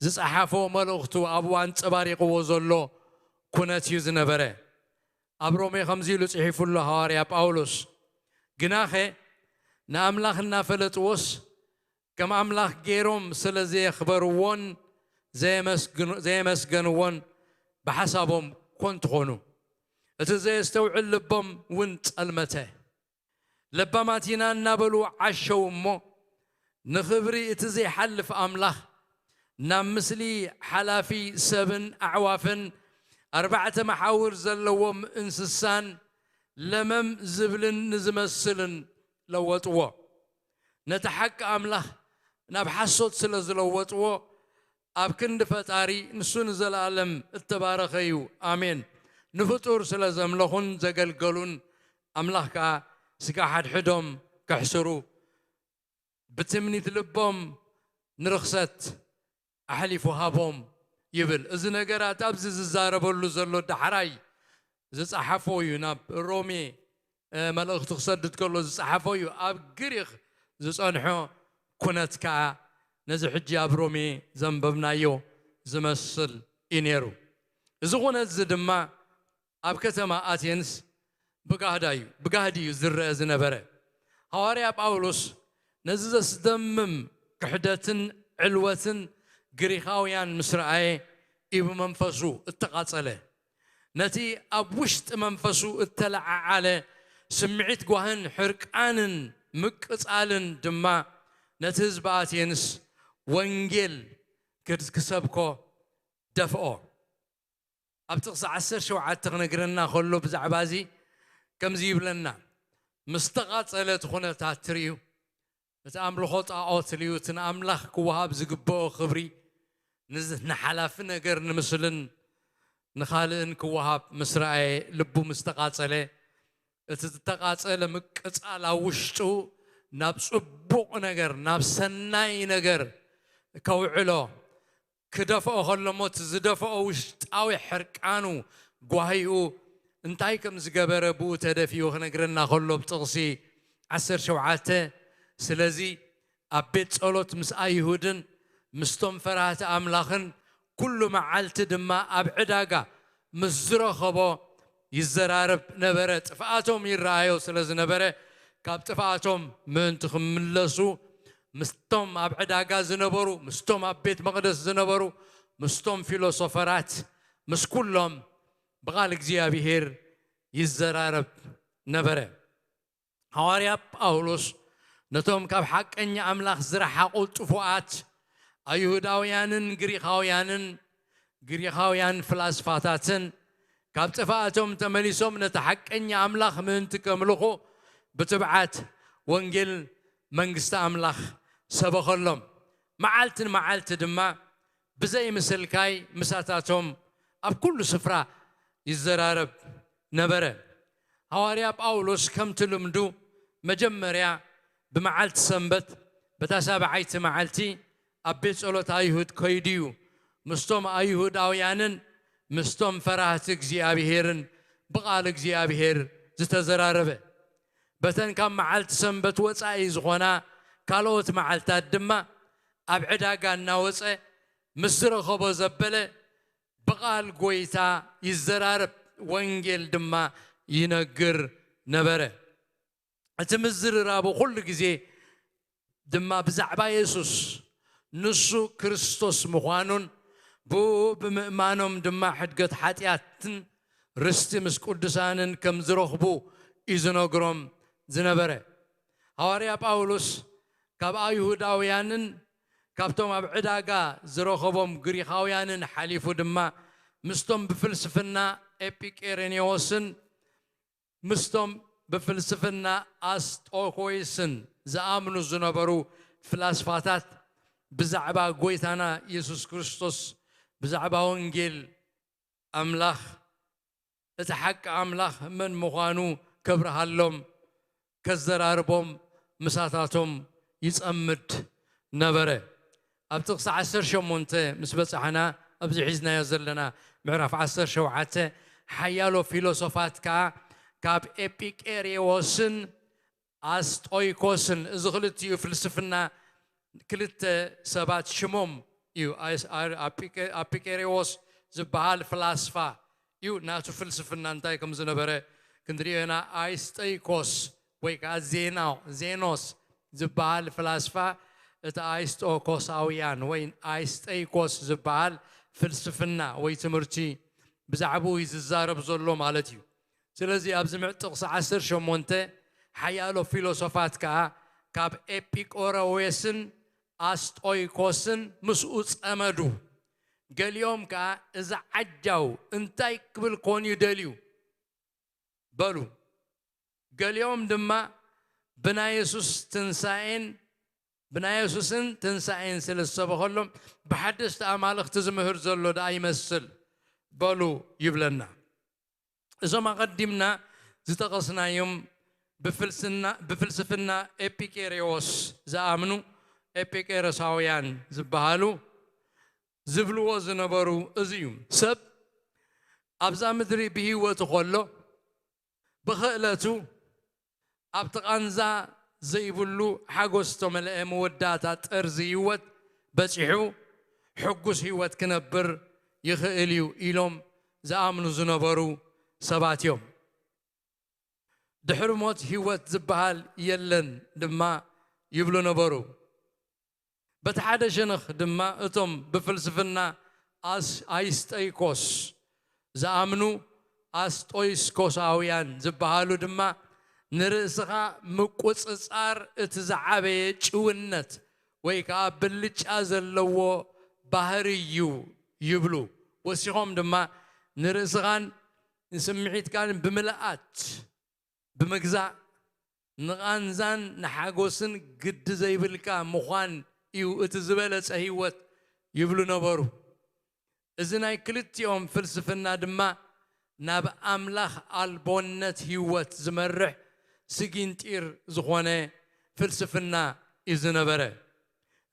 ዝጸሓፎ መልእኽቱ ኣብኡ ኣንጸባሪቕዎ ዘሎ ኩነት እዩ ዝነበረ። ኣብ ሮሜ ከምዚ ኢሉ ጽሒፉ ኣሎ ሃዋርያ ጳውሎስ፣ "ግናኸ ንኣምላኽ እናፈለጥዎስ ከም ኣምላኽ ገይሮም ስለ ዘየኽበርዎን ዘየመስግን-፣ ዘየመስገንዎን ብሓሳቦም ኮን ትኾኑ፣ እቲ ዘየስተውዕል ልቦም እውን ጸልመተ። ለባማት ኢና እናበሉ ዓሸው እሞ፣ ንኽብሪ እቲ ዘይሓልፍ ኣምላኽ ናብ ምስሊ ሓላፊ ሰብን ኣዕዋፍን ኣርባዕተ መሓውር ዘለዎም እንስሳን ለመም ዝብልን ንዝመስልን ለወጥዎ። ነቲ ሓቂ ኣምላኽ ናብ ሓሶት ስለ ዝለወጥዎ፣ ኣብ ክንዲ ፈጣሪ ንሱ ንዘለኣለም እተባረኸ እዩ። ኣሜን። ንፍጡር ስለ ዘምለኹን ዘገልገሉን ኣምላኽ ከኣ ስጋ ሓድሕዶም ከሕስሩ ብትምኒት ልቦም ንርኽሰት ኣሕሊፉ ሃቦም ይብል። እዚ ነገራት ኣብዚ ዝዛረበሉ ዘሎ ዳሕራይ ዝጸሓፎ እዩ። ናብ ሮሜ እ፣ መልእኽቲ ክሰድድ ከሎ ዝጸሓፎ እዩ። ኣብ ግሪኽ ዝጸንሖ ኩነት ከኣ ነዚ ሕጂ ኣብ ሮሜ ዘንበብናዮ ዝመስል እዩ ነይሩ። እዚ ኩነት እዚ ድማ ኣብ ከተማ ኣቴንስ ብጋህዳ እዩ፣ ብጋህዲ እዩ ዝረአ ዝነበረ። ሃዋርያ ጳውሎስ ነዚ ዘስደምም ክሕደትን ዕልወትን ግሪኻውያን ምስ ረኣየ እዩ ብመንፈሱ እተቓጸለ። ነቲ ኣብ ውሽጢ መንፈሱ እተለዓዓለ ስምዒት ጓህን ሕርቃንን ምቅጻልን ድማ ነቲ ህዝቢ ኣቴንስ ወንጌል ክድ-፣ ክሰብኮ ደፍኦ። ኣብ ጥቕሲ ዓሰርተ ሸውዓተ ክነግረና ከሎ ብዛዕባ እዚ ከምዚ ይብለና፣ ምስ ተቓጸለ እቲ ኩነታት ትርእዩ፣ እቲ ኣምልኾ ጣዖት ልዩ፣ እቲ ንኣምላኽ ክወሃብ ዝግብኦ ክብሪ፣ ንዝ-፣ ንሓላፊ ነገር ንምስልን ንኻልእን ክወሃብ ምስ ረኣየ፣ ልቡ ምስ ተቓጸለ፣ እቲ ዝተቓጸለ ምቅጻል ኣብ ውሽጡ ናብ ጽቡቕ ነገር፣ ናብ ሰናይ ነገር ከውዕሎ ክደፍኦ ከሎ እሞ፣ እቲ ዝደፍኦ ውሽጣዊ ሕርቃኑ፣ ጓሂኡ እንታይ ከም ዝገበረ ብኡ ተደፊኡ ክነግረና ከሎ፣ ብጥቕሲ ዓሰርተ ሸውዓተ፣ ስለዚ ኣብ ቤት ጸሎት ምስ ኣይሁድን ምስቶም ፈራህቲ ኣምላኽን ኩሉ መዓልቲ ድማ ኣብ ዕዳጋ ምስ ዝረኸቦ ይዘራረብ ነበረ። ጥፍኣቶም ይረኣዮ ስለ ዝነበረ፣ ካብ ጥፍኣቶም ምእንቲ ክምለሱ ምስቶም ኣብ ዕዳጋ ዝነበሩ፣ ምስቶም ኣብ ቤት መቕደስ ዝነበሩ፣ ምስቶም ፊሎሶፈራት፣ ምስ ኩሎም ብቓል እግዚኣብሄር ይዘራረብ ነበረ። ሃዋርያ ጳውሎስ ነቶም ካብ ሓቀኛ ኣምላኽ ዝረሓቑ ጥፉኣት ኣይሁዳውያንን ግሪኻውያንን፣ ግሪኻውያን ፍላስፋታትን፣ ካብ ጥፍኣቶም ተመሊሶም ነቲ ሓቀኛ ኣምላኽ ምእንቲ ከምልኹ ብትብዓት ወንጌል መንግስቲ ኣምላኽ ሰበኸሎም። መዓልቲ ንመዓልቲ ድማ ብዘይ ምስልካይ ምሳታቶም ኣብ ኩሉ ስፍራ ይዘራረብ ነበረ። ሃዋርያ ጳውሎስ ከምቲ ልምዱ መጀመርያ ብመዓልቲ ሰንበት በታ ሳብዓይቲ መዓልቲ ኣብ ቤት ጸሎት ኣይሁድ ከይዱ እዩ ምስቶም ኣይሁዳውያንን ምስቶም ፈራህቲ እግዚኣብሄርን ብቓል እግዚኣብሄር ዝተዘራረበ። በተን ካብ መዓልቲ ሰንበት ወጻኢ ዝኾና ካልኦት መዓልታት ድማ ኣብ ዕዳጋ እናወጸ ምስ ዝረኸቦ ዘበለ ብቓል ጎይታ ይዘራረብ፣ ወንጌል ድማ ይነግር ነበረ። እቲ ምዝርራቡ ኩሉ ግዜ ድማ ብዛዕባ የሱስ፣ ንሱ ክርስቶስ ምዃኑን ብኡ ብምእማኖም ድማ ሕድገት ሓጢኣትን ርስቲ ምስ ቅዱሳንን ከም ዝረኽቡ እዩ ዝነግሮም ዝነበረ። ሃዋርያ ጳውሎስ ካብ ኣይሁዳውያንን ካብቶም ኣብ ዕዳጋ ዝረኸቦም ግሪኻውያንን ሓሊፉ ድማ ምስቶም ብፍልስፍና ኤጲቄሬኔዎስን ምስቶም ብፍልስፍና ኣስጦኮይስን ዝኣምኑ ዝነበሩ ፍላስፋታት ብዛዕባ ጎይታና የሱስ ክርስቶስ፣ ብዛዕባ ወንጌል ኣምላኽ፣ እቲ ሓቂ ኣምላኽ መን ምዃኑ ከብርሃሎም፣ ከዘራርቦም ምሳታቶም ይጸምድ ነበረ። ኣብ ጥቕሲ ዓሰርተ ሸሞንተ ምስ በጻሕና፣ ኣብዚ ሒዝናዮ ዘለና ምዕራፍ ዓሰርተ ሸውዓተ፣ ሓያሎ ፊሎሶፋት ከኣ ካብ ኤጲቄሬዎስን ኣስጦይኮስን፣ እዚ ክልቲኡ ፍልስፍና ክልተ ሰባት ሽሞም እዩ። ኣስ-፣ ኣ-፣ ኣፒቀ-፣ ኣፒቄሬዎስ ዝበሃል ፍላስፋ እዩ። ናቱ ፍልስፍና እንታይ ከም ዝነበረ ክንሪኦ ኢና። ኣይስጠይኮስ ወይ ከዓ ዜና-፣ ዜኖስ ዝበሃል ፍላስፋ፣ እቲ ኣይስጦኮሳውያን ወይ ኣይስጠይኮስ ዝበሃል ፍልስፍና ወይ ትምህርቲ ብዛዕባኡ እዩ ዝዛረብ ዘሎ ማለት እዩ። ስለዚ ኣብዚ ምዕ ጥቕሲ ዓሰርተ ሸሞንተ ሓያሎ ፊሎሶፋት ከኣ ካብ ኤጲቆሮዌስን ኣስጦይኮስን ምስኡ ጸመዱ። ገሊኦም ከኣ እዚ ዓጃው እንታይ ክብል ኮን እዩ ደልዩ በሉ። ገሊኦም ድማ ብናይ የሱስ ትንሳኤን ብናይ የሱስን ትንሳኤን ስለ ዝሰበኸሎም ብሓደስቲ ኣማልኽቲ ዝምህር ዘሎ ደኣ ይመስል በሉ ይብለና። እዞም ኣቐዲምና ዝጠቐስናዮም ብፍልስና- ብፍልስፍና ኤጲቄሬዎስ ዝኣምኑ ኤጲቄሮሳውያን ዝበሃሉ ዝብልዎ ዝነበሩ እዚ እዩ። ሰብ ኣብዛ ምድሪ ብህይወቱ ከሎ ብኽእለቱ ኣብቲ ቃንዛ ዘይብሉ ሓጎስ ዝተመልአ መወዳእታ ጠርዚ ህይወት በጺሑ ሕጉስ ህይወት ክነብር ይኽእል እዩ ኢሎም ዝኣምኑ ዝነበሩ ሰባት እዮም። ድሕሪ ሞት ህይወት ዝበሃል የለን ድማ ይብሉ ነበሩ። በቲ ሓደ ሸነኽ ድማ እቶም ብፍልስፍና ኣስ- ኣይስጠይኮስ ዝኣምኑ ኣስጦይስኮሳውያን ዝበሃሉ ድማ ንርእስኻ ምቁጽጻር እቲ ዝዓበየ ጭውነት ወይ ከዓ ብልጫ ዘለዎ ባህሪ እዩ ይብሉ። ወሲኾም ድማ ንርእስኻን ንስምዒትካን ብምልኣት ብምግዛእ ንቓንዛን ንሓጎስን ግዲ ዘይብልካ ምዃን እዩ እቲ ዝበለጸ ህይወት ይብሉ ነበሩ። እዚ ናይ ክልቲኦም ፍልስፍና ድማ ናብ ኣምላኽ ኣልቦነት ህይወት ዝመርሕ ስጊንጢር ዝኾነ ፍልስፍና እዩ ዝነበረ።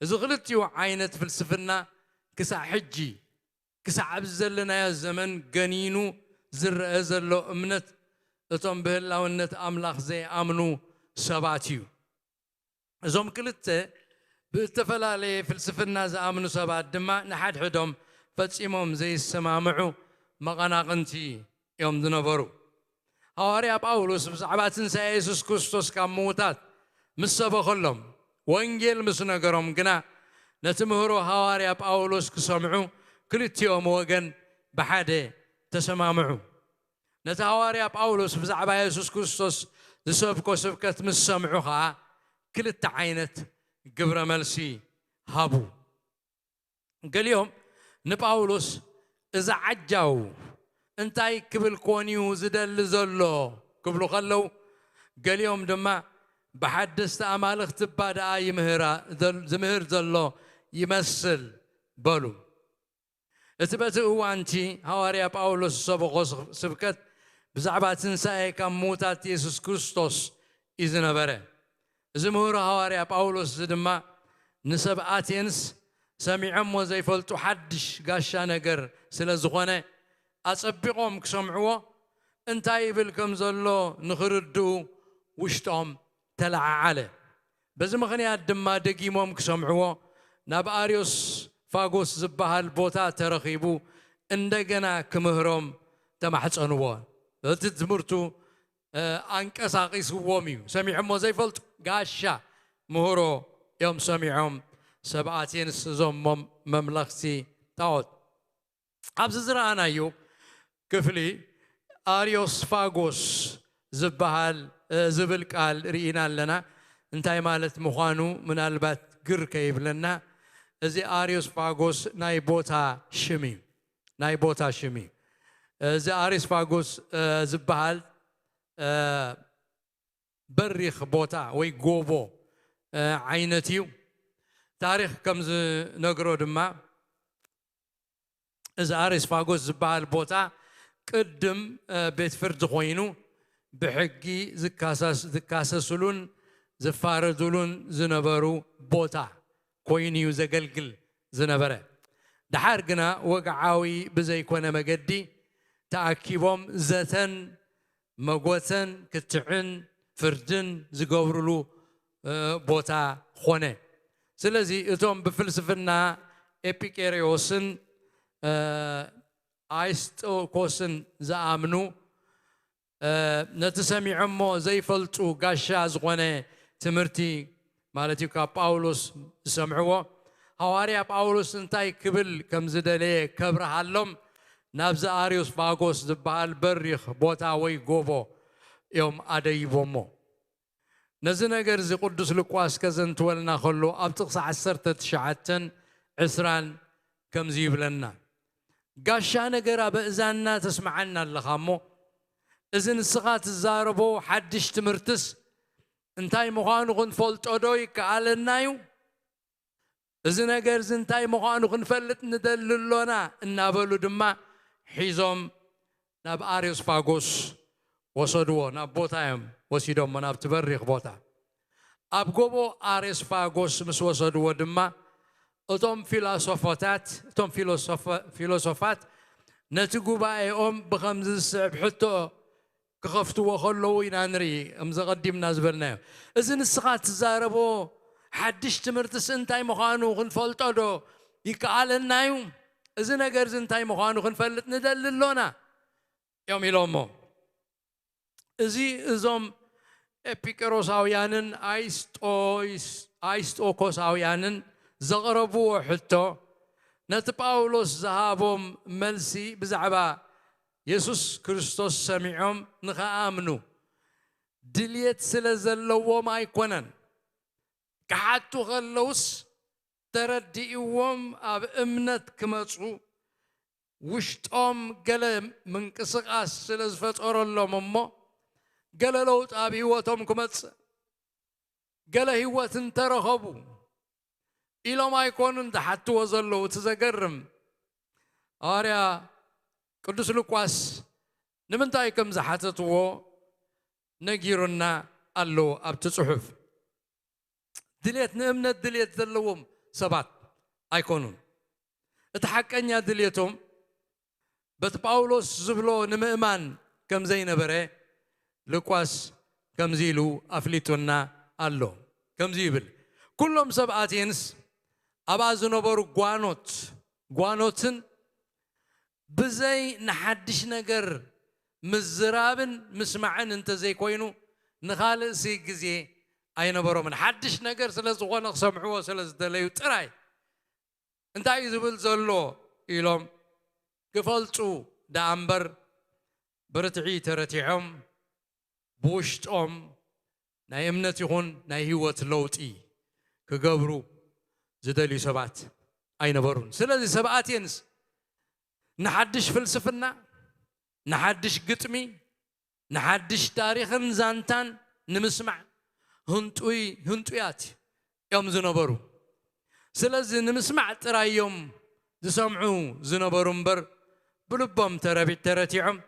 እዚ ክልቲኡ ዓይነት ፍልስፍና ክሳዕ ሕጂ ክሳዕ ኣብዚ ዘለናዮ ዘመን ገኒኑ ዝረአ ዘሎ እምነት እቶም ብህላውነት ኣምላኽ ዘይኣምኑ ሰባት እዩ። እዞም ክልተ ብእተፈላለየ ፍልስፍና ዝኣምኑ ሰባት ድማ ንሓድሕዶም ፈጺሞም ዘይሰማምዑ መቐናቕንቲ እዮም ዝነበሩ። ሃዋርያ ጳውሎስ ብዛዕባ ትንሳኤ የሱስ ክርስቶስ ካብ ምዉታት ምስ ሰበኸሎም ወንጌል ምስ ነገሮም ግና ነቲ ምህሮ ሃዋርያ ጳውሎስ ክሰምዑ ክልቲኦም ወገን ብሓደ ተሰማምዑ። ነቲ ሃዋርያ ጳውሎስ ብዛዕባ የሱስ ክርስቶስ ዝሰብኮ ስብከት ምስ ሰምዑ ኸኣ ክልተ ዓይነት ግብረ መልሲ ሃቡ። ገሊኦም ንጳውሎስ እዚ ዓጃው እንታይ ክብል ኮን እዩ ዝደሊ ዘሎ ክብሉ ከለዉ ገሊኦም ድማ ብሓደስቲ ኣማልኽቲ እባ ደኣ ይምህራ ዝምህር ዘሎ ይመስል በሉ። እቲ በቲ እዋንቲ ሃዋርያ ጳውሎስ ዝሰበኾ ስብከት ብዛዕባ ትንሳኤ ካብ ምዉታት የሱስ ክርስቶስ እዩ ዝነበረ። እዚ ምህሮ ሃዋርያ ጳውሎስ እዚ ድማ ንሰብ ኣቴንስ ሰሚዖሞ ዘይፈልጡ ሓድሽ ጋሻ ነገር ስለ ዝኾነ ኣጸቢቖም ክሰምዕዎ እንታይ ይብል ከም ዘሎ ንኽርድኡ ውሽጦም ተለዓዓለ። በዚ ምኽንያት ድማ ደጊሞም ክሰምዕዎ ናብ ኣርዮስ ፋጎስ ዝበሃል ቦታ ተረኺቡ እንደገና ክምህሮም ተማሕጸንዎ። እቲ ትምህርቱ ኣንቀሳቒስዎም እዩ። ሰሚዖሞ ዘይፈልጡ ጋሻ ምህሮ እዮም ሰሚዖም ሰብ ኣቴንስ እዞም መምለኽቲ ጣዖት። ኣብዚ ዝረኣናዮ ክፍሊ ኣርዮስፋጎስ ዝበሃል ዝብል ቃል ርኢና ኣለና። እንታይ ማለት ምዃኑ ምናልባት ግር ከይብለና፣ እዚ ኣርዮስፋጎስ ናይ ቦታ ሽም እዩ። ናይ ቦታ ሽም እዩ። እዚ ኣርዮስፋጎስ ዝበሃል በሪኽ ቦታ ወይ ጎቦ ዓይነት እዩ። ታሪኽ ከም ዝነግሮ ድማ እዚ ኣሬስፋጎስ ዝበሃል ቦታ ቅድም ቤት ፍርዲ ኮይኑ ብሕጊ ዝካሰስሉን ዝፋረዱሉን ዝነበሩ ቦታ ኮይኑ እዩ ዘገልግል ዝነበረ። ደሓር ግና ወግዓዊ ብዘይኮነ መገዲ ተኣኪቦም ዘተን መጎተን ክትዕን ፍርድን ዝገብርሉ ቦታ ኾነ። ስለዚ እቶም ብፍልስፍና ኤጲቄሬዎስን ኣይስጦኮስን ዝኣምኑ ነቲ ሰሚዖሞ ዘይፈልጡ ጋሻ ዝኾነ ትምህርቲ ማለት እዩ ካብ ጳውሎስ ዝሰምዕዎ። ሃዋርያ ጳውሎስ እንታይ ክብል ከም ዝደለየ ከብርሃሎም ናብዚ ኣርዮስፋጎስ ዝበሃል በሪኽ ቦታ ወይ ጎቦ እዮም ኣደይቦሞ። ነዚ ነገር እዚ ቅዱስ ሉቃስ ከዘንትወልና ከሎ ኣብ ጥቕሲ ዓሰርተ ትሽዓተን ዕስራን ከምዚ ይብለና፣ ጋሻ ነገር ኣብ እዛንና ተስምዓና ኣለኻ እሞ፣ እዚ ንስኻ ትዛረቦ ሓድሽ ትምህርትስ እንታይ ምዃኑ ክንፈልጦ ዶ ይከኣለና እዩ? እዚ ነገር እዚ እንታይ ምዃኑ ክንፈልጥ ንደሊ ኣሎና እናበሉ ድማ ሒዞም ናብ ኣርዮስፋጎስ ወሰድዎ። ናብ ቦታ እዮም ወሲዶሞ፣ ናብቲ በሪኽ ቦታ። ኣብ ጎቦ ኣርዮስፋጎስ ምስ ወሰድዎ ድማ እቶም ፊሎሶፎታት፣ እቶም ፊሎሶፈ-፣ ፊሎሶፋት ነቲ ጉባኤኦም ብኸምዚ ዝስዕብ ሕቶ ክኸፍትዎ ከለዉ ኢና ንርኢ። ከም ዘቐዲምና ዝበልናዮ፣ እዚ ንስኻ ትዛረቦ ሓድሽ ትምህርትስ እንታይ ምዃኑ ክንፈልጦ ዶ ይከኣለና እዩ? እዚ ነገር እዚ እንታይ ምዃኑ ክንፈልጥ ንደሊ ኣሎና እዮም ኢሎሞ። እዚ እዞም ኤፒቅሮሳውያንን ኣይስጦይስ-፣ ኣይስጦኮሳውያንን ዘቕረብዎ ሕቶ፣ ነቲ ጳውሎስ ዝሃቦም መልሲ ብዛዕባ የሱስ ክርስቶስ ሰሚዖም ንኸኣምኑ ድልየት ስለ ዘለዎም ኣይኮነን። ክሓቱ ከለውስ ተረዲእዎም ኣብ እምነት ክመጹ ውሽጦም ገለ ምንቅስቓስ ስለ ዝፈጠረሎም እሞ፣ ገለ ለውጢ ኣብ ህይወቶም ክመጽእ፣ ገለ ህይወት እንተረኸቡ ኢሎም ኣይኮኑን ዝሓትዎ ዘለዉ። እቲ ዘገርም፣ ሃዋርያ ቅዱስ ሉቃስ ንምንታይ ከም ዝሓተትዎ ነጊሩና ኣሎ ኣብቲ ጽሑፍ። ድሌት፣ ንእምነት ድሌት ዘለዎም ሰባት ኣይኮኑን። እቲ ሓቀኛ ድሌቶም በቲ ጳውሎስ ዝብሎ ንምእማን ከም ዘይነበረ ሉቃስ ከምዚ ኢሉ ኣፍሊጡና ኣሎ። ከምዚ ይብል፣ "ኩሎም ሰብ ኣቴንስ ኣብኣ ዝነበሩ ጓኖት፣ ጓኖትን ብዘይ ንሓድሽ ነገር ምዝራብን ምስማዕን እንተዘይኮይኑ ንኻልእሲ ግዜ ኣይነበሮምን። ሓድሽ ነገር ስለ ዝኾነ ክሰምዕዎ ስለ ዝደለዩ ጥራይ እንታይ እዩ ዝብል ዘሎ ኢሎም ክፈልጡ ደኣ እምበር ብርትዒ ተረቲዖም ብውሽጦም ናይ እምነት ይኹን ናይ ህይወት ለውጢ ክገብሩ ዝደልዩ ሰባት ኣይነበሩን። ስለዚ ሰብ ኣቴንስ ንሓድሽ ፍልስፍና፣ ንሓድሽ ግጥሚ፣ ንሓድሽ ታሪኽን ዛንታን ንምስማዕ ህንጡይ-፣ ህንጡያት እዮም ዝነበሩ። ስለዚ ንምስማዕ ጥራይ እዮም ዝሰምዑ ዝነበሩ እምበር ብልቦም ተረቢ-፣ ተረቲዖም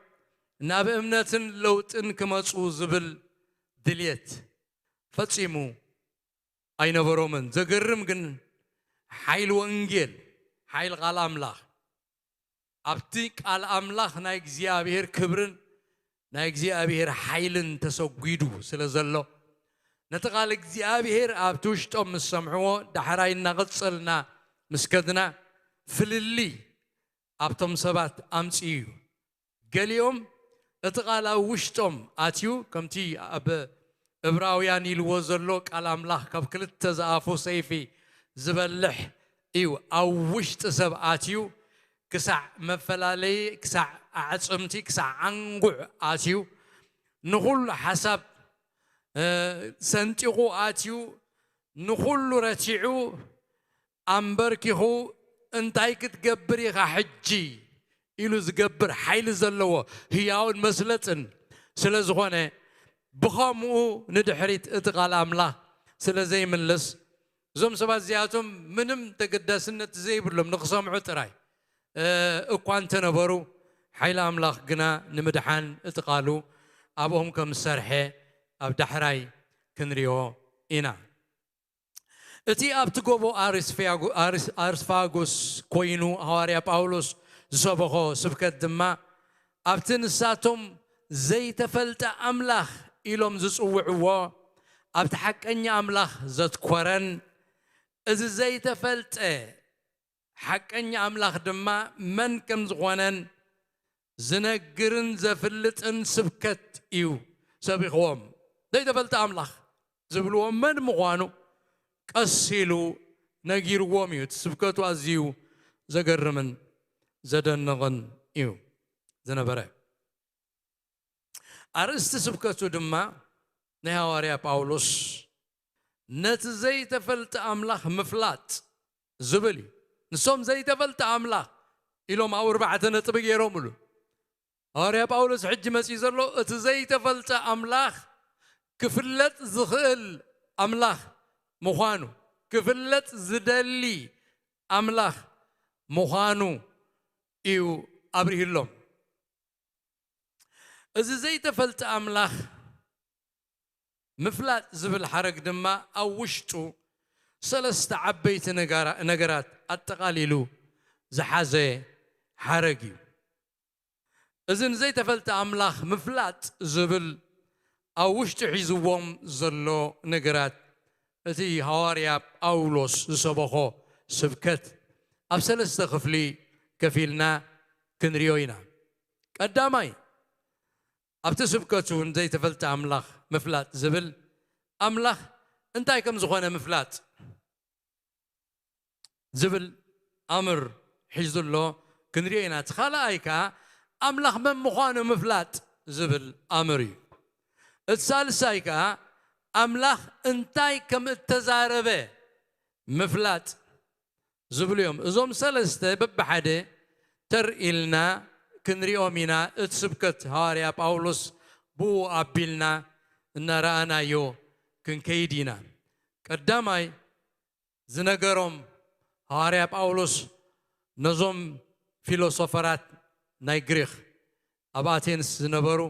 ናብ እምነትን ለውጥን ክመጹ ዝብል ድልየት ፈጺሙ ኣይነበሮምን። ዘገርም ግን ሓይሊ ወንጌል፣ ሓይሊ ቃል ኣምላኽ፣ ኣብቲ ቃል ኣምላኽ ናይ እግዚኣብሔር ክብርን ናይ እግዚኣብሔር ሓይልን ተሰጒዱ ስለ ዘሎ፣ ነቲ ቃል እግዚኣብሔር ኣብቲ ውሽጦም ምስ ሰምዕዎ፣ ዳሕራይ እናቐጸልና ምስ ከድና፣ ፍልልይ ኣብቶም ሰባት ኣምጺኡ እዩ። ገሊኦም እቲ ቃል ኣብ ውሽጦም ኣትዩ፣ ከምቲ ኣብ እብራውያን ኢልዎ ዘሎ፣ ቃል ኣምላኽ ካብ ክልተ ዝኣፉ ሰይፊ ዝበልሕ እዩ። ኣብ ውሽጢ ሰብ ኣትዩ፣ ክሳዕ መፈላለዪ፣ ክሳዕ ኣዕጽምቲ፣ ክሳዕ ኣንጉዕ ኣትዩ፣ ንኹሉ ሓሳብ፣ እ፣ ሰንጢቑ ኣትዩ፣ ንኹሉ ረቲዑ፣ ኣንበርኪኹ፣ "እንታይ ክትገብር ኢኻ ሕጂ?" ኢሉ ዝገብር ሓይሊ ዘለዎ ህያውን መስለጥን ስለ ዝኾነ፣ ብኸምኡ ንድሕሪት እቲ ቃል ኣምላኽ ስለ ዘይምልስ፣ እዞም ሰባት እዚኣቶም ምንም ተገዳስነት ዘይብሎም፣ ንኽሰምዑ ጥራይ፣ እ፣ እኳ እንተነበሩ፣ ሓይሊ ኣምላኽ ግና ንምድሓን እቲ ቃሉ ኣብኦም ከም ዝሰርሐ ኣብ ዳሕራይ ክንሪኦ ኢና። እቲ ኣብቲ ጎቦ ኣርስፍያጎ-፣ ኣርስ-፣ ኣርስፋጎስ ኮይኑ ሃዋርያ ጳውሎስ ዝሰበኾ ስብከት ድማ፣ ኣብቲ ንሳቶም ዘይተፈልጠ ኣምላኽ ኢሎም ዝጽውዕዎ፣ ኣብቲ ሓቀኛ ኣምላኽ ዘትኮረን፣ እዚ ዘይተፈልጠ ሓቀኛ ኣምላኽ ድማ መን ከም ዝኾነን ዝነግርን ዘፍልጥን ስብከት እዩ ሰቢኽዎም። ዘይተፈልጠ ኣምላኽ ዝብልዎ መን ምዃኑ ቀስ ኢሉ ነጊርዎም እዩ። እቲ ስብከቱ ኣዝዩ ዘገርምን ዘደንቕን እዩ ዝነበረ። ኣርእስቲ ስብከቱ ድማ ናይ ሃዋርያ ጳውሎስ ነቲ ዘይተፈልጠ ኣምላኽ ምፍላጥ ዝብል እዩ። ንሶም ዘይተፈልጠ ኣምላኽ ኢሎም ኣብ ኣርባዕተ ነጥቢ ገይሮምሉ። ሃዋርያ ጳውሎስ ሕጂ መጺኡ ዘሎ እቲ ዘይተፈልጠ ኣምላኽ ክፍለጥ ዝኽእል ኣምላኽ ምዃኑ፣ ክፍለጥ ዝደሊ ኣምላኽ ምዃኑ እዩ ኣብሪህሎም። እዚ ዘይተፈልጠ ኣምላኽ ምፍላጥ ዝብል ሓረግ ድማ ኣብ ውሽጡ ሰለስተ ዓበይቲ ነገራ-፣ ነገራት ኣጠቓሊሉ ዝሓዘ ሓረግ እዩ። እዚ ንዘይተፈልጠ ኣምላኽ ምፍላጥ ዝብል ኣብ ውሽጡ ሒዝዎም ዘሎ ነገራት፣ እቲ ሃዋርያ ጳውሎስ ዝሰበኾ ስብከት ኣብ ሰለስተ ክፍሊ ከፊልና ክንሪኦ ኢና። ቀዳማይ፣ ኣብቲ ስብከቱ ንዘይተፈልጠ ኣምላኽ ምፍላጥ ዝብል፣ ኣምላኽ እንታይ ከም ዝኾነ ምፍላጥ ዝብል ኣምር ሒዙ ኣሎ፣ ክንሪኦ ኢና። እቲ ካልኣይ ከኣ ኣምላኽ መን ምዃኑ ምፍላጥ ዝብል ኣምር እዩ። እቲ ሳልሳይ ከኣ ኣምላኽ እንታይ ከም እተዛረበ ምፍላጥ ዝብሉ እዮም። እዞም ሰለስተ በብሓደ ተር ኢልና ክንሪኦም ኢና። እቲ ስብከት ሃዋርያ ጳውሎስ ብኡ ኣቢልና እናረኣናዮ ክንከይድ ኢና። ቀዳማይ ዝነገሮም ሃዋርያ ጳውሎስ ነዞም ፊሎሶፈራት ናይ ግሪኽ ኣብ ኣቴንስ ዝነበሩ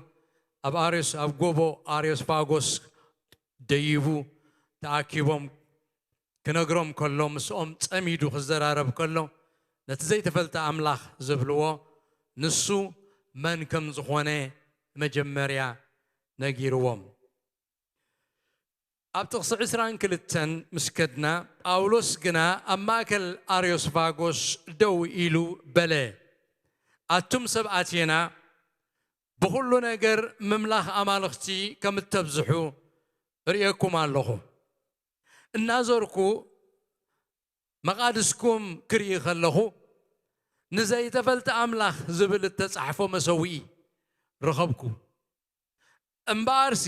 ኣብ ኣርዮስ፣ ኣብ ጎቦ ኣርዮስፋጎስ ደይቡ ተኣኪቦም ክነግሮም ከሎ፣ ምስኦም ጸሚዱ ክዘራረብ ከሎ፣ ነቲ ዘይተፈልጠ ኣምላኽ ዝብልዎ ንሱ መን ከም ዝኾነ መጀመርያ ነጊርዎም። ኣብ ጥቕሲ ዕስራን ክልተን ምስ ከድና፣ ጳውሎስ ግና ኣብ ማእከል ኣርዮስፋጎስ ደው ኢሉ በለ፣ ኣቱም ሰብ ኣቴና፣ ብኹሉ ነገር ምምላኽ ኣማልኽቲ ከም እተብዝሑ እርእየኩም ኣለኹ። እናዞርኩ መቓድስኩም ክርኢ ከለኹ፣ ንዘይተፈልጠ ኣምላኽ ዝብል እተጻሕፎ መሰውኢ ረኸብኩ። እምበኣርሲ፣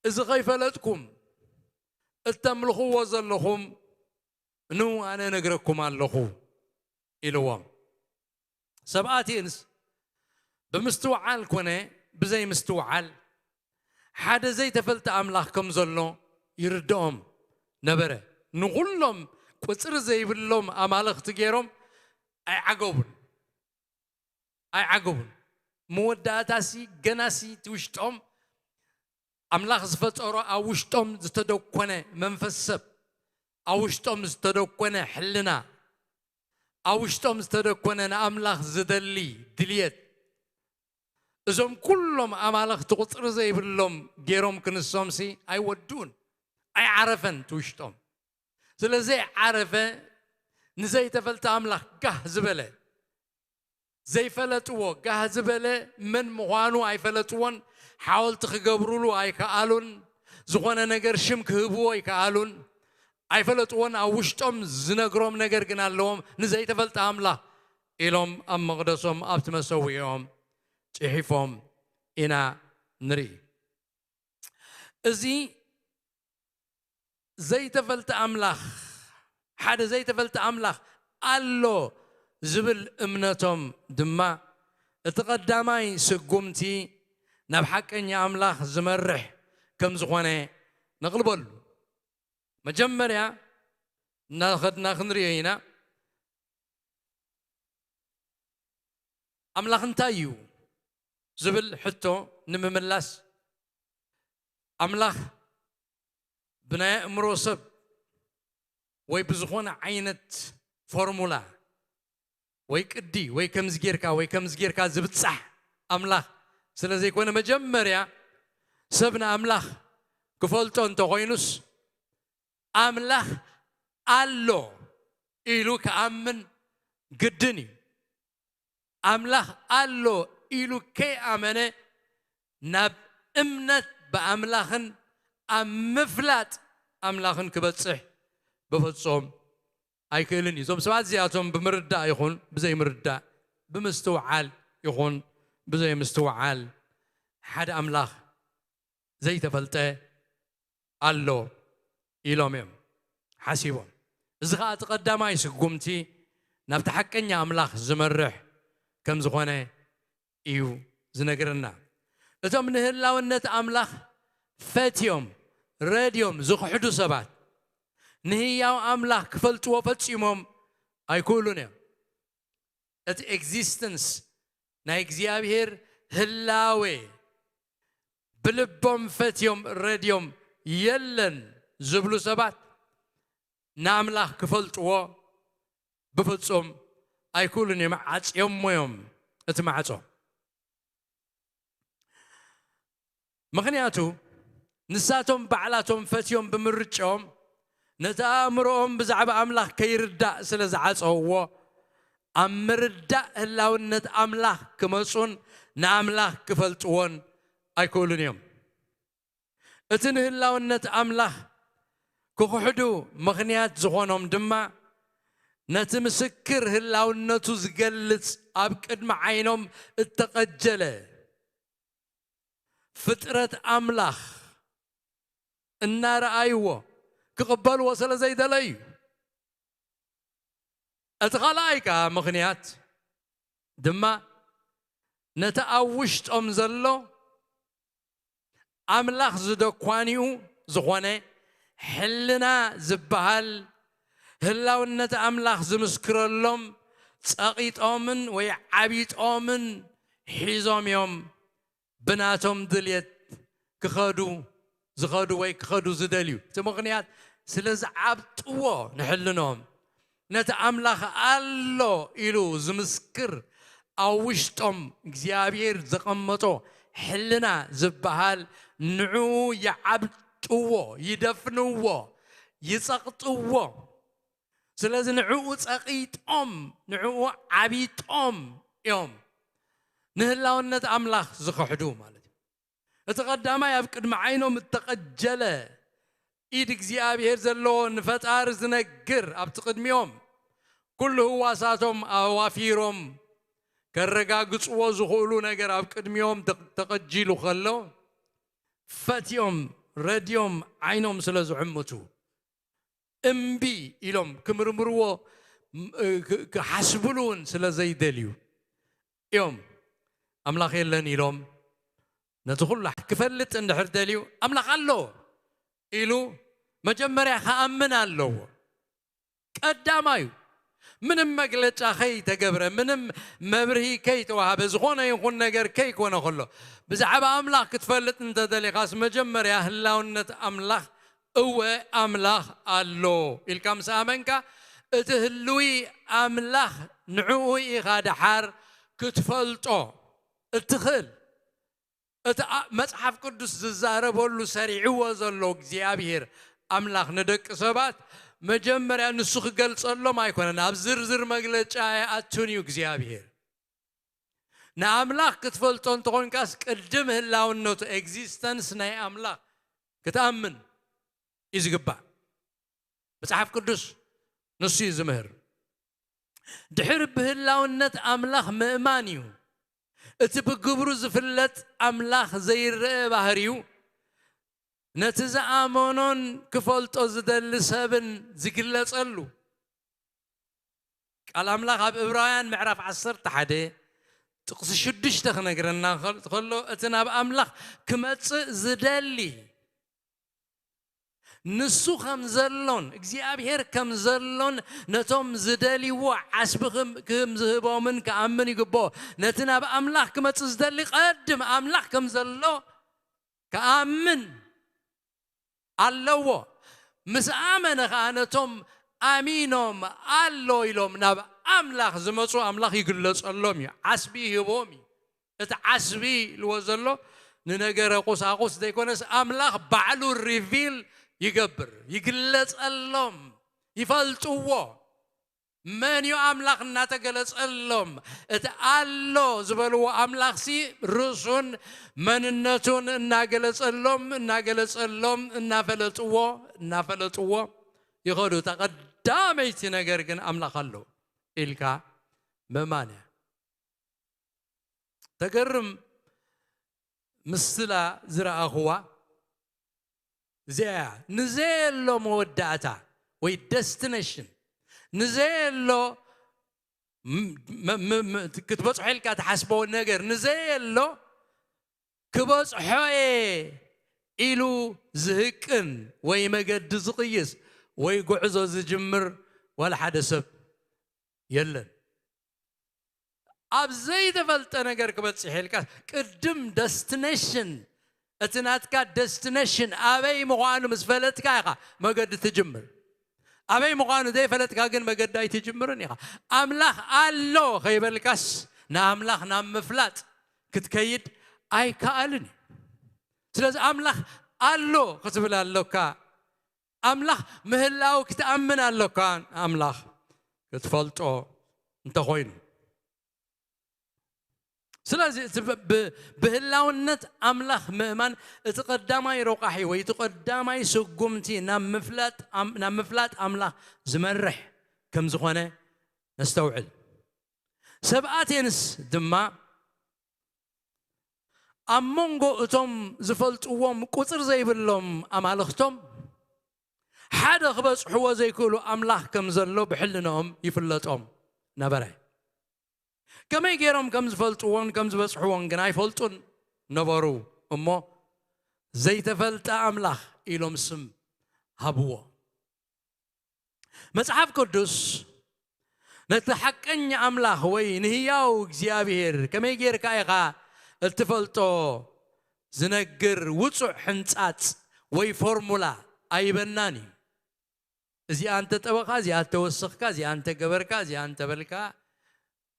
እዚ ኸይፈለጥኩም እተምልኽዎ ዘለኹም ኑ ኣነ እነግረኩም ኣለኹ ኢልዎም። ሰብ ኣቴንስ ብምስትውዓል ኮነ ብዘይምስትውዓል ሓደ ዘይተፈልጠ ኣምላኽ ከም ዘሎ ይርድኦም ነበረ። ንኹሎም ቁጽሪ ዘይብሎም ኣማልኽቲ ገይሮም ኣይዓገቡን። ኣይዓገቡን። መወዳእታሲ ገናሲ እቲ ውሽጦም ኣምላኽ ዝፈጠሮ ኣብ ውሽጦም ዝተደኮነ መንፈስ ሰብ፣ ኣብ ውሽጦም ዝተደኮነ ሕልና፣ ኣብ ውሽጦም ዝተደኮነ ንኣምላኽ ዝደሊ ድልየት፣ እዞም ኩሎም ኣማልኽቲ ቁጽሪ ዘይብሎም ገይሮም ክንሶምሲ ኣይወድኡን። ኣይዓረፈን እቲ ውሽጦም። ስለ ዘይዓረፈ ንዘይተፈልጠ ኣምላኽ ጋህ ዝበለ፣ ዘይፈለጥዎ፣ ጋህ ዝበለ መን ምዃኑ ኣይፈለጥዎን። ሓወልቲ ክገብሩሉ ኣይከኣሉን። ዝኾነ ነገር ሽም ክህብዎ ኣይከኣሉን። ኣይፈለጥዎን። ኣብ ውሽጦም ዝነግሮም ነገር ግን ኣለዎም። ንዘይተፈልጠ ኣምላኽ ኢሎም ኣብ መቕደሶም ኣብቲ መሰውኢኦም ጽሒፎም ኢና ንርኢ። እዚ ዘይተፈልጠ ኣምላኽ፣ ሓደ ዘይተፈልጠ ኣምላኽ ኣሎ ዝብል እምነቶም ድማ እቲ ቀዳማይ ስጉምቲ ናብ ሓቀኛ ኣምላኽ ዝመርሕ ከም ዝኾነ ነቕልበሉ። መጀመርያ እናኸድና ክንርእዮ ኢና። ኣምላኽ እንታይ እዩ ዝብል ሕቶ ንምምላስ፣ ኣምላኽ ብናይ ኣእምሮ ሰብ ወይ ብዝኾነ ዓይነት ፎርሙላ ወይ ቅዲ ወይ ከምዚ ጌርካ ወይ ከምዚ ጌርካ ዝብጻሕ ኣምላኽ ስለ ዘይኮነ፣ መጀመርያ ሰብ ንኣምላኽ ክፈልጦ እንተኾይኑስ፣ ኣምላኽ ኣሎ ኢሉ ክኣምን ግድን እዩ። ኣምላኽ ኣሎ ኢሉ ከይኣመነ ናብ እምነት ብኣምላኽን ኣብ ምፍላጥ ኣምላኽን ክበጽሕ ብፍጹም ኣይክእልን እዩ። እዞም ሰባት እዚኣቶም ብምርዳእ ይኹን ብዘይምርዳእ ብምስትውዓል ይኹን ብዘይምስትውዓል ሓደ ኣምላኽ ዘይተፈልጠ ኣሎ ኢሎም እዮም ሓሲቦም። እዚ ኸዓ እቲ ቀዳማይ ስጉምቲ ናብቲ ሓቀኛ ኣምላኽ ዝመርሕ ከም ዝኾነ እዩ ዝነግረና። እቶም ንህላውነት ኣምላኽ ፈትዮም ረድዮም ዝኽሕዱ ሰባት ንህያው ኣምላኽ ክፈልጥዎ ፈጺሞም ኣይክእሉን እዮም። እቲ ኤግዚስተንስ ናይ እግዚኣብሔር ህላዌ ብልቦም ፈትዮም ረድዮም የለን ዝብሉ ሰባት ንኣምላኽ ክፈልጥዎ ብፍጹም ኣይክእሉን እዮም። ዓጽዮሞ እዮም እቲ ማዕጾ። ምኽንያቱ ንሳቶም ባዕላቶም ፈትዮም ብምርጫኦም ነቲ ኣእምሮኦም ብዛዕባ ኣምላኽ ከይርዳእ ስለ ዝዓጸውዎ ኣብ ምርዳእ ህላውነት ኣምላኽ ክመጹን ንኣምላኽ ክፈልጥዎን ኣይክእሉን እዮም። እቲ ንህላውነት ኣምላኽ ክኽሕዱ ምኽንያት ዝኾኖም ድማ ነቲ ምስክር ህላውነቱ ዝገልጽ ኣብ ቅድሚ ዓይኖም እተቐጀለ ፍጥረት ኣምላኽ እናረኣይዎ ክቕበልዎ ስለ ዘይደለዩ እዩ። እቲ ካልኣይ ከኣ ምኽንያት ድማ ነቲ ኣብ ውሽጦም ዘሎ ኣምላኽ ዝደኳኒኡ ዝኾነ ሕልና ዝበሃል ህላውነት ኣምላኽ ዝምስክረሎም ጸቒጦምን ወይ ዓቢጦምን ሒዞም እዮም ብናቶም ድልየት ክኸዱ ዝኸዱ ወይ ክኸዱ ዝደልዩ። እቲ ምኽንያት ስለ ዝዓብጥዎ ንሕልኖም ነቲ ኣምላኽ ኣሎ ኢሉ ዝምስክር ኣብ ውሽጦም እግዚኣብሔር ዘቐመጦ ሕልና ዝበሃል ንዕኡ ይዓብጥዎ፣ ይደፍንዎ፣ ይጸቕጥዎ። ስለዚ ንዕኡ ጸቒጦም ንዕኡ ዓቢጦም እዮም ንህላውነት ኣምላኽ ዝኽሕዱ ማለት እዩ። እቲ ቀዳማይ ኣብ ቅድሚ ዓይኖም እተቐጀለ ኢድ እግዚኣብሔር ዘለዎ ንፈጣሪ ዝነግር ኣብቲ ቅድሚኦም ኩሉ ህዋሳቶም ኣዋፊሮም ከረጋግጽዎ ዝኽእሉ ነገር ኣብ ቅድሚኦም ተቐጂሉ ከሎ ፈትዮም ረድዮም ዓይኖም ስለ ዝዕምቱ እምቢ ኢሎም ክምርምርዎ ክሓስብሉ እውን ስለ ዘይደልዩ እዮም ኣምላኽ የለን ኢሎም ነቲ ኩሉ ክፈልጥ እንድሕር ደልዩ ኣምላኽ ኣሎ ኢሉ መጀመርያ ክኣምን ኣለዎ። ቀዳማዩ ምንም መግለጫ ከይተገብረ ምንም መብርሂ ከይተዋሃበ ዝኾነ ይኹን ነገር ከይኮነ ከሎ ብዛዕባ ኣምላኽ ክትፈልጥ እንተደሊኻስ መጀመርያ ህላውነት ኣምላኽ እወ ኣምላኽ ኣሎ ኢልካ ምስ ኣመንካ እቲ ህልዊ ኣምላኽ ንዕኡ ኢኻ ደሓር ክትፈልጦ እትኽእል። እቲ መጽሓፍ ቅዱስ ዝዛረበሉ ሰሪዕዎ ዘሎ እግዚኣብሔር ኣምላኽ ንደቂ ሰባት መጀመርያ ንሱ ክገልጸሎም ኣይኮነን። ኣብ ዝርዝር መግለጫ ኣይኣቱን እዩ እግዚኣብሔር። ንኣምላኽ ክትፈልጦ እንተኾንካስ ቅድም ህላውነቱ ኤግዚስተንስ ናይ ኣምላኽ ክትኣምን እዩ ዝግባእ። መጽሓፍ ቅዱስ ንሱ እዩ ዝምህር። ድሕሪ ብህላውነት ኣምላኽ ምእማን እዩ። እቲ ብግብሩ ዝፍለጥ ኣምላኽ ዘይረአ ባህርዩ ነቲ ዝኣመኖን ክፈልጦ ዝደሊ ሰብን ዝግለጸሉ። ቃል ኣምላኽ ኣብ እብራውያን ምዕራፍ ዓሰርተ ሓደ ጥቕሲ ሽዱሽተ ክነግረና ከሎ እቲ ናብ ኣምላኽ ክመጽእ ዝደሊ ንሱ ከም ዘሎን እግዚኣብሔር ከም ዘሎን ነቶም ዝደልይዎ ዓስቢ ክም ዝህቦምን ክኣምን ይግብኦ። ነቲ ናብ ኣምላኽ ክመጽእ ዝደሊ ቀድም ኣምላኽ ከም ዘሎ ክኣምን ኣለዎ። ምስ ኣመነ ኸዓ ነቶም ኣሚኖም ኣሎ ኢሎም ናብ ኣምላኽ ዝመጹ ኣምላኽ ይግለጸሎም እዩ፣ ዓስቢ ይህቦም እዩ። እቲ ዓስቢ ኢልዎ ዘሎ ንነገረ ቁሳቁስ ዘይኮነስ ኣምላኽ ባዕሉ ሪቪል ይገብር፣ ይግለጸሎም፣ ይፈልጥዎ። መን እዩ ኣምላኽ እናተገለጸሎም እቲ ኣሎ ዝበልዎ ኣምላኽሲ ርእሱን መንነቱን እናገለጸሎም እናገለጸሎም እናፈለጥዎ እናፈለጥዎ ይኸዱ። እታ ቀዳመይቲ ነገር ግን ኣምላኽ ኣሎ ኢልካ ምእማን እያ። ተገርም ምስላ ዝረኣኹዋ እዚኣ እያ። ንዘየሎ መወዳእታ ወይ ደስቲኔሽን፣ ንዘየሎ ም- ም- ም- ም- ክትበጽሖ ኢልካ ትሓስቦ ነገር ንዘየሎ ክበጽሖ እየ ኢሉ ዝህቅን ወይ መገዲ ዝቕይስ ወይ ጉዕዞ ዝጅምር ዋላ ሓደ ሰብ የለን። ኣብ ዘይተፈልጠ ነገር ክበጽሕ ኢልካ ቅድም ደስቲኔሽን፣ እቲ ናትካ ደስቲኔሽን ኣበይ ምዃኑ ምስ ፈለጥካ ኢኻ መገዲ ትጅምር። ኣበይ ምዃኑ ዘይፈለጥካ ግን መገዲ ኣይትጅምርን ኢኻ። ኣምላኽ ኣሎ ከይበልካስ ንኣምላኽ ናብ ምፍላጥ ክትከይድ ኣይከኣልን እዩ። ስለዚ ኣምላኽ ኣሎ ክትብል ኣሎካ። ኣምላኽ ምህላው ክትኣምን ኣሎካ። ኣምላኽ ክትፈልጦ እንተኾይኑ፣ ስለዚ እቲ ብ- ብ- ብህላውነት ኣምላኽ ምእማን እቲ ቀዳማይ ረቋሒ ወይ እቲ ቀዳማይ ስጉምቲ ናብ ምፍላጥ ኣም- ናብ ምፍላጥ ኣምላኽ ዝመርሕ ከም ዝኾነ ነስተውዕል። ሰብ ኣቴንስ ድማ ኣብ መንጎ እቶም ዝፈልጥዎም ቁጽር ዘይብሎም ኣማልኽቶም ሓደ ክበጽሕዎ ዘይክእሉ ኣምላኽ ከም ዘሎ ብሕልንኦም ይፍለጦም ነበረ። ከመይ ገይሮም ከም ዝፈልጥዎን ከም ዝበጽሕዎን ግን ኣይፈልጡን ነበሩ። እሞ ዘይተፈልጠ ኣምላኽ ኢሎም ስም ሃብዎ። መጽሓፍ ቅዱስ ነቲ ሓቀኛ ኣምላኽ ወይ ንህያው እግዚኣብሔር ከመይ ጌርካ ኢኻ እትፈልጦ ዝነግር ውጹዕ ሕንጻጽ ወይ ፎርሙላ ኣይበናን እዩ። እዚኣ እንተጠበኻ፣ እዚኣ እንተወሰኽካ፣ እዚኣ እንተገበርካ፣ እዚኣ እንተበልካ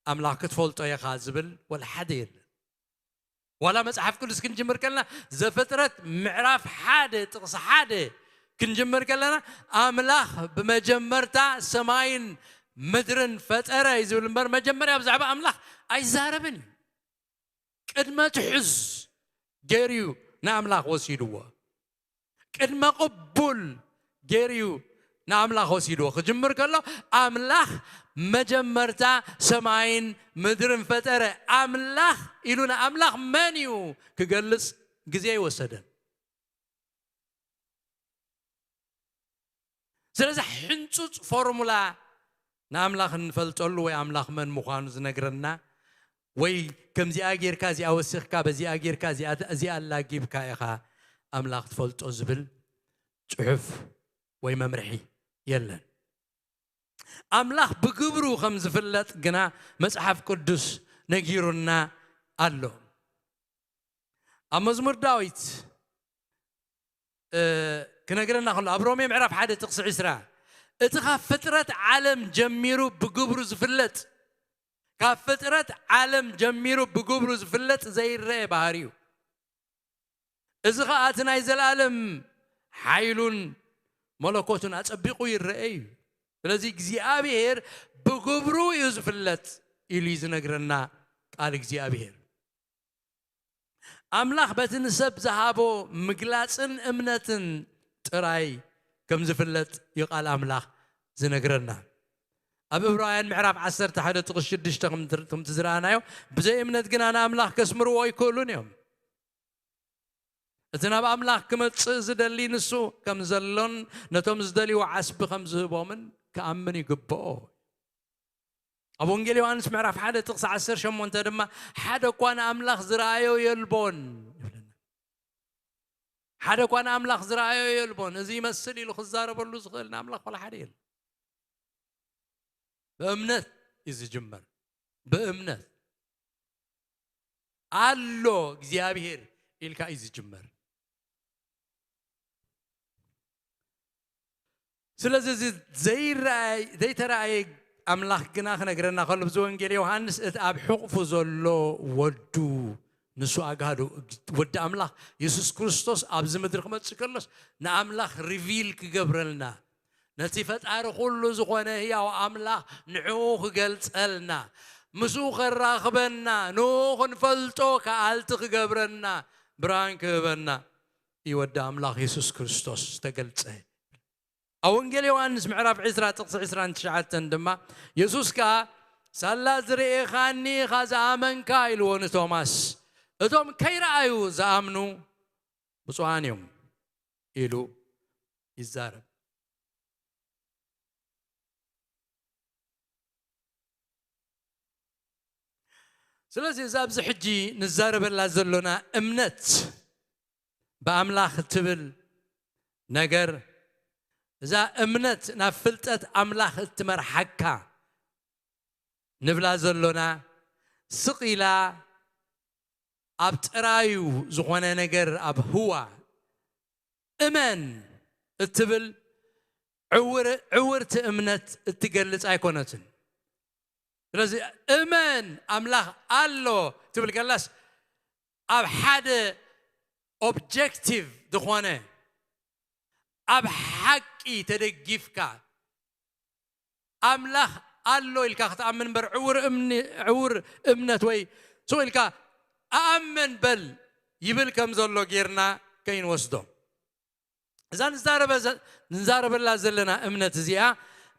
ኣምላኽ ክትፈልጦ ኢኻ ዝብል ወላ ሓደ የለን። ዋላ መጽሓፍ ቅዱስ ክንጅምር ከለና ዘፍጥረት ምዕራፍ ሓደ ጥቕሲ ሓደ ክንጅምር ከለና ኣምላኽ ብመጀመርታ ሰማይን ምድርን ፈጠረ እዩ ዝብል እምበር መጀመርያ ብዛዕባ ኣምላኽ ኣይዛረብን እዩ። ቅድመ ትሑዝ ገይሩ እዩ ንኣምላኽ ወሲድዎ። ቅድመ ቅቡል ገይሩ እዩ ንኣምላኽ ወሲድዎ። ክጅምር ከሎ ኣምላኽ መጀመርታ ሰማይን ምድርን ፈጠረ። ኣምላኽ ኢሉ ንኣምላኽ መን እዩ ክገልጽ ግዜ ኣይወሰደን። ስለዚ ሕንጹጽ ፎርሙላ ንኣምላኽ እንፈልጠሉ ወይ ኣምላኽ መን ምዃኑ ዝነግረና ወይ ከምዚኣ ጌርካ እዚኣ ወሲኽካ በዚኣ ጌርካ እዚኣ እዚኣ ኣላጊብካ ኢኻ ኣምላኽ ትፈልጦ ዝብል ጽሑፍ ወይ መምርሒ የለን። ኣምላኽ ብግብሩ ከም ዝፍለጥ ግና መጽሓፍ ቅዱስ ነጊሩና ኣሎ። ኣብ መዝሙር ዳዊት እ፣ ክነግረና ከሎ ኣብ ሮሜ ምዕራፍ ሓደ ጥቕሲ ዕስራ እቲ ካብ ፍጥረት ዓለም ጀሚሩ ብግብሩ ዝፍለጥ ካብ ፍጥረት ዓለም ጀሚሩ ብግብሩ ዝፍለጥ ዘይረአ ባህሪ እዩ። እዚ ኸኣ እቲ ናይ ዘለኣለም ሓይሉን መለኮቱን ኣጸቢቑ ይረአ እዩ። ስለዚ እግዚኣብሔር ብግብሩ እዩ ዝፍለጥ ኢሉ እዩ ዝነግረና ቃል እግዚኣብሔር። ኣምላኽ በቲ ንሰብ ዝሃቦ ምግላጽን እምነትን ጥራይ ከም ዝፍለጥ እዩ ቃል ኣምላኽ ዝነግረና። ኣብ ዕብራውያን ምዕራፍ ዓሰርተ ሓደ ጥቕሲ ሽዱሽተ ከምቲ ከምቲ ዝረኣናዮ ብዘይ እምነት ግና ንኣምላኽ ከስምርዎ ኣይክእሉን እዮም። እቲ ናብ ኣምላኽ ክመጽእ ዝደሊ ንሱ ከም ዘሎን ነቶም ዝደልይዎ ዓስቢ ከም ዝህቦምን ክኣምን ይግብኦ። ኣብ ወንጌል ዮሃንስ ምዕራፍ ሓደ ጥቕሲ ዓሰርተ ሸሞንተ ድማ ሓደ እኳ ንኣምላኽ ዝረኣዮ የልቦን ይብለና። ሓደ እኳ ንኣምላኽ ዝረኣዮ የልቦን። እዚ ይመስል ኢሉ ክዛረበሉ ዝኽእል ንኣምላኽ ዋላ ሓደ የለን። ብእምነት እዩ ዝጅመር። ብእምነት ኣሎ እግዚኣብሔር ኢልካ እዩ ዝጅመር። ስለዚ እዚ ዘይረኣይ ዘይተረኣየ ኣምላኽ ግና ክነግረና ከሎ ብዚ ወንጌል ዮሃንስ እቲ ኣብ ሕቑፉ ዘሎ ወዱ ንሱ ኣጋዱ ወዲ ኣምላኽ የሱስ ክርስቶስ ኣብዚ ምድሪ ክመጽእ ከሎስ ንኣምላኽ ሪቪል ክገብረልና ነቲ ፈጣሪ ኩሉ ዝኾነ ህያው ኣምላኽ ንዕኡ ክገልጸልና ምስኡ ከራኽበና ንኡ ክንፈልጦ ከኣልቲ ክገብረና ብርሃን ክህበና እዩ ወዲ ኣምላኽ የሱስ ክርስቶስ ዝተገልጸ። ኣብ ወንጌል ዮሃንስ ምዕራፍ ዕስራ ጥቕሲ ዕስራን ትሽዓተን ድማ የሱስ ከኣ ሳላ ዝርኤኻኒ ኢኻ ዝኣመንካ ኢልዎ ንቶማስ። እቶም ከይረኣዩ ዝኣምኑ ብፁዓን እዮም ኢሉ ይዛረብ። ስለዚ እዛ ኣብዚ ሕጂ ንዛረበላ ዘሎና እምነት ብኣምላኽ እትብል ነገር፣ እዛ እምነት ናብ ፍልጠት ኣምላኽ እትመርሓካ ንብላ ዘሎና፣ ስቕ ኢላ ኣብ ጥራዩ ዝኾነ ነገር፣ ኣብ ህዋ እመን እትብል ዕውር-፣ ዕውርቲ እምነት እትገልጽ ኣይኮነትን። ስለዚ እመን ኣምላኽ ኣሎ ትብል ከላስ፣ ኣብ ሓደ ኦብጀክቲቭ ዝኾነ፣ ኣብ ሓቂ ተደጊፍካ፣ ኣምላኽ ኣሎ ኢልካ ክትኣምን እምበር፣ ዕውር እምኒ-፣ ዕውር እምነት ወይ ስቕ ኢልካ "ኣኣምን በል" ይብል ከም ዘሎ ጌርና ከይንወስዶ። እዛ ንዛረበ ዘ-፣ ንዛረበላ ዘለና እምነት እዚኣ፣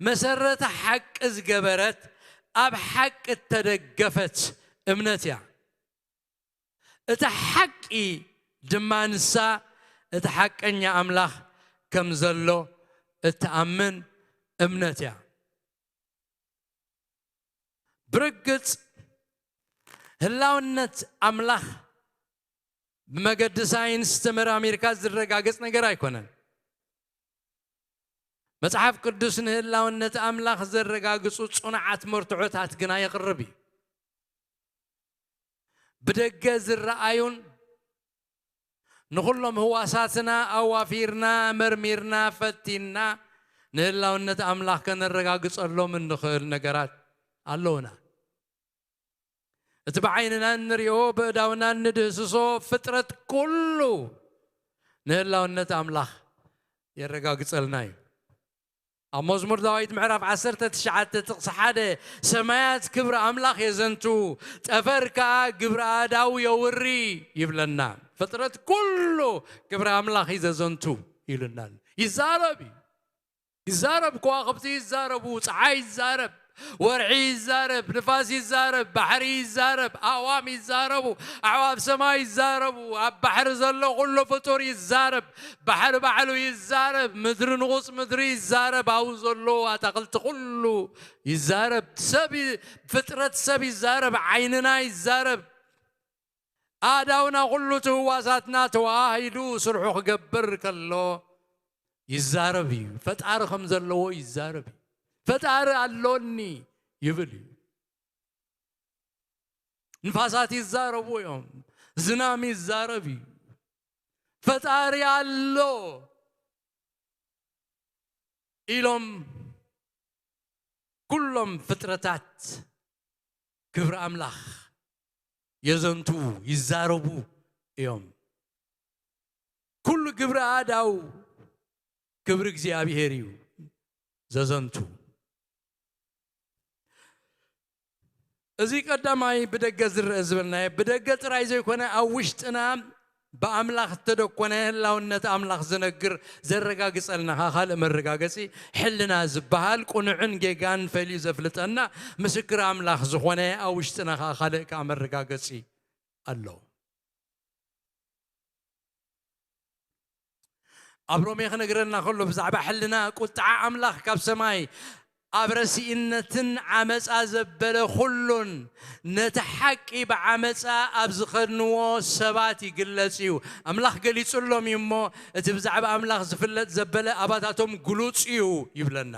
መሰረታ ሓቂ ዝገበረት፣ ኣብ ሓቂ እተደገፈት እምነት እያ። እቲ ሓቂ ድማ ንሳ፣ እቲ ሓቀኛ ኣምላኽ ከም ዘሎ እትኣምን እምነት እያ። ብርግጽ፣ ህላውነት ኣምላኽ ብመገዲ ሳይንስ ተመራሚርካ ዝረጋገጽ ነገር ኣይኮነን። መጽሓፍ ቅዱስ ንህላውነት ኣምላኽ ዘረጋግጹ ጽኑዓት መርትዖታት ግና የቕርብ እዩ። ብደገ ዝረኣዩን ንኹሎም ህዋሳትና ኣዋፊርና፣ መርሚርና፣ ፈቲንና፣ ንህላውነት ኣምላኽ ከነረጋግጸሎም እንኽእል ነገራት ኣለዉና። እቲ ብዓይንና እንሪኦ፣ በእዳውና እንድህስሶ ፍጥረት ኩሉ ንህላውነት ኣምላኽ የረጋግጸልና እዩ። ኣብ መዝሙር ዳዊት ምዕራፍ ዓሰርተ ትሽዓተ ጥቕሲ ሓደ፣ "ሰማያት ክብሪ ኣምላኽ የዘንቱ፣ ጠፈር ከኣ ግብሪ ኣእዳዉ የውሪ" ይብለና። ፍጥረት ኩሉ ክብሪ ኣምላኽ እዩ ዘዘንቱ ኢሉና ኣሎ። ይዛረብ እዩ። ይዛረብ፣ ከዋኽብቲ ይዛረቡ፣ ጸሓይ ይዛረብ፣ ወርሒ ይዛረብ፣ ንፋስ ይዛረብ፣ ባሕሪ ይዛረብ፣ ኣእዋም ይዛረቡ፣ ኣዕዋፍ ሰማይ ይዛረቡ፣ ኣብ ባሕሪ ዘሎ ኩሉ ፍጡር ይዛረብ፣ ባሕሪ ባዕሉ ይዛረብ፣ ምድሪ ንቑጽ ምድሪ ይዛረብ፣ ኣብኡ ዘሎ ኣታኽልቲ ኩሉ ይዛረብ፣ ሰብ ይ-፣ ፍጥረት ሰብ ይዛረብ፣ ዓይንና ይዛረብ። ኣእዳውና ኩሉ እቲ ህዋሳትና ተዋሃሂዱ ስርሑ ክገብር ከሎ ይዛረብ እዩ። ፈጣሪ ከም ዘለዎ ይዛረብ እዩ። ፈጣሪ ኣሎኒ ይብል እዩ። ንፋሳት ይዛረቡ እዮም። ዝናም ይዛረብ እዩ። ፈጣሪ ኣሎ ኢሎም ኩሎም ፍጥረታት ክብሪ ኣምላኽ የዘንቱ፣ ይዛረቡ እዮም። ኩሉ ግብሪ ኣእዳው ክብሪ እግዚኣብሔር እዩ ዘዘንቱ። እዚ ቀዳማይ ብደገ ዝረአ ዝበልናዮ፣ ብደገ ጥራይ ዘይኮነ ኣብ ውሽጥና ብኣምላኽ እተደኮነ ህላውነት ኣምላኽ ዝነግር ዘረጋግጸልና ከኣ ካልእ መረጋገጺ ሕልና ዝበሃል ቅኑዕን ጌጋን ፈልዩ ዘፍልጠና ምስክር ኣምላኽ ዝኾነ ኣብ ውሽጥና ከኣ ካልእ ከኣ መረጋገጺ ኣሎ። ኣብ ሮሜ ክነግረና ከሎ ብዛዕባ ሕልና ቁጥዓ ኣምላኽ ካብ ሰማይ ኣብ ረሲእነትን ዓመፃ ዘበለ ኩሉን ነቲ ሓቂ ብዓመፃ ኣብ ዝኸድንዎ ሰባት ይግለጽ እዩ። ኣምላኽ ገሊጹሎም እዩ እሞ እቲ ብዛዕባ ኣምላኽ ዝፍለጥ ዘበለ ኣባታቶም ግሉጽ እዩ ይብለና።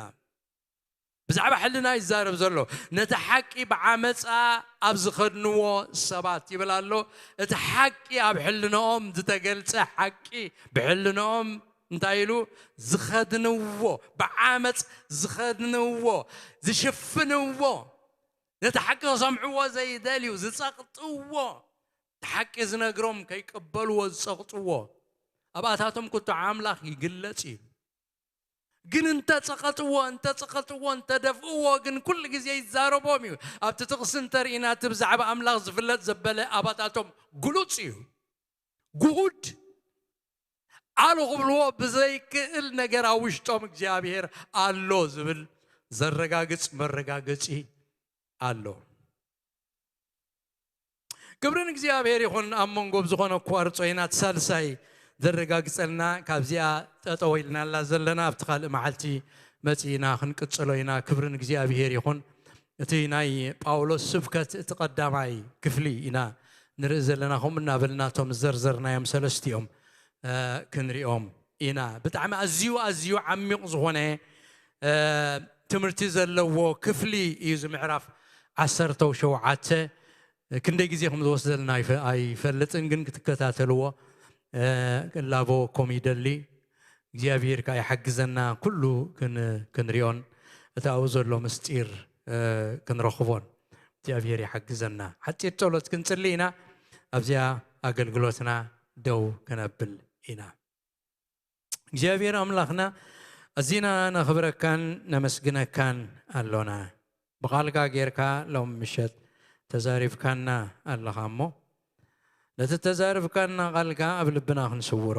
ብዛዕባ ሕልና ይዛረብ ዘሎ። ነቲ ሓቂ ብዓመፃ ኣብ ዝኸድንዎ ሰባት ይብል ኣሎ። እቲ ሓቂ ኣብ ሕልንኦም ዝተገልጸ ሓቂ ብሕልንኦም እንታይ ኢሉ ዝኸድንዎ፣ ብዓመፅ ዝኸድንዎ፣ ዝሽፍንዎ፣ ነቲ ሓቂ ክሰምዕዎ ዘይደልዩ ዝጸቕጥዎ፣ እቲ ሓቂ ዝነግሮም ከይቅበልዎ ዝጸቕጥዎ፣ ኣብኣታቶም ቁጥዓ ኣምላኽ ይግለጽ እዩ። ግን እንተጸቐጥዎ፣ እንተጸቐጥዎ፣ እንተደፍእዎ ግን ኩሉ ግዜ ይዛረቦም እዩ። ኣብቲ ጥቕሲ እንተርኢና እቲ ብዛዕባ ኣምላኽ ዝፍለጥ ዘበለ ኣባታቶም ግሉጽ እዩ። ጉድ ኣሉ ክብልዎ ብዘይክእል ነገር ኣብ ውሽጦም እግዚኣብሔር ኣሎ ዝብል ዘረጋግጽ መረጋገጺ ኣሎ። ክብሪ ንእግዚኣብሔር ይኹን። ኣብ መንጎ ብዝኾነ ኣቋርጾ ኢና እቲ ሳልሳይ ዘረጋግጸልና። ካብዚኣ ጠጠው ኢልናላ ዘለና ኣብቲ ካልእ መዓልቲ መጺእና ክንቅጽሎ ኢና። ክብሪ ንእግዚኣብሔር ይኹን። እቲ ናይ ጳውሎስ ስብከት እቲ ቀዳማይ ክፍሊ ኢና ንርኢ ዘለና። ከምኡ እናበልና እቶም ዘርዘርናዮም ሰለስቲኦም ክንሪኦም ኢና። ብጣዕሚ ኣዝዩ ኣዝዩ ዓሚቕ ዝኾነ ትምህርቲ ዘለዎ ክፍሊ እዩ እዚ ምዕራፍ ዓሰርተ ሸውዓተ። ክንደይ ግዜ ከም ዝወስደልና ኣይፈልጥን፣ ግን ክትከታተልዎ እላበወኩም ይደሊ። እግዚኣብሔር ከዓ ይሓግዘና፣ ኩሉ ክንሪኦን እቲ ኣብኡ ዘሎ ምስጢር ክንረኽቦን እግዚኣብሔር ይሓግዘና። ሓፂር ጸሎት ክንጽሊ ኢና። ኣብዚኣ ኣገልግሎትና ደው ክነብል ኢና። እግዚኣብሔር ኣምላኽና፣ ኣዚና ነኽብረካን ነመስግነካን ኣሎና። ብቓልካ ጌርካ ሎም ምሸት ተዛሪብካና ኣለኻ እሞ፣ ነቲ ተዛርብካና ቓልካ ኣብ ልብና ክንስውሮ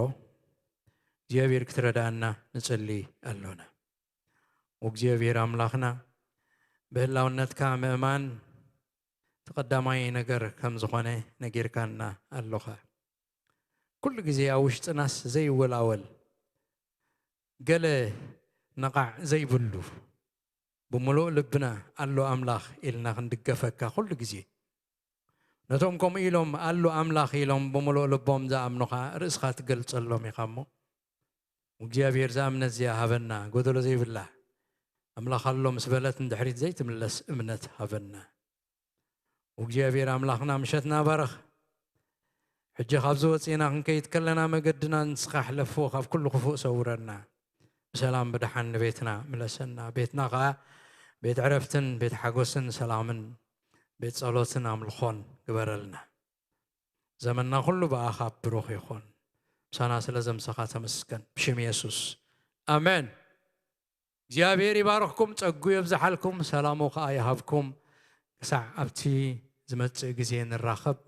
እግዚኣብሔር ክትረዳና ንጽሊ ኣሎና። እግዚኣብሔር ኣምላኽና፣ ብህላውነትካ ምእማን እቲ ቀዳማይ ነገር ከም ዝኾነ ነጊርካና ኣሎኻ። ኩሉ ግዜ ኣብ ውሽጥናስ ዘይወላወል፣ ገለ ነቓዕ ዘይብሉ፣ ብምሉእ ልብና ኣሎ ኣምላኽ ኢልና ክንድገፈካ ኩሉ ግዜ። ነቶም ከምኡ ኢሎም ኣሎ ኣምላኽ ኢሎም ብምሉእ ልቦም ዝኣምኑኻ ርእስኻ ትገልጸሎም ኢኻ እሞ፣ እግዚኣብሔር ዝኣምነት እዚኣ ሃበና፣ ጎደሎ ዘይብላ። ኣምላኽ ኣሎ ምስ በለት ንድሕሪት ዘይትምለስ እምነት ሃበና። እግዚኣብሔር ኣምላኽና ምሸትና ባርኽ። ሕጂ ካብዚ ወፂእና ክንከይድ ከለና መገድና ንስኻ ሕለፎ፣ ካብ ኩሉ ክፉእ ሰውረና። ብሰላም ብደሓን ንቤትና ምለሰና። ቤትና ኸዓ ቤት ዕረፍትን ቤት ሓጎስን ሰላምን ቤት ጸሎትን ኣምልኾን ግበረልና። ዘመንና ኩሉ ብኣኻ ብሩኽ ይኹን። ምሳና ስለ ዘምሰኻ ተመስገን። ብሽም የሱስ ኣሜን። እግዚኣብሔር ይባርኽኩም፣ ጸጉ የብዝሓልኩም፣ ሰላሙ ኸዓ ይሃብኩም። ክሳዕ ኣብቲ ዝመጽእ ግዜ ንራኸብ።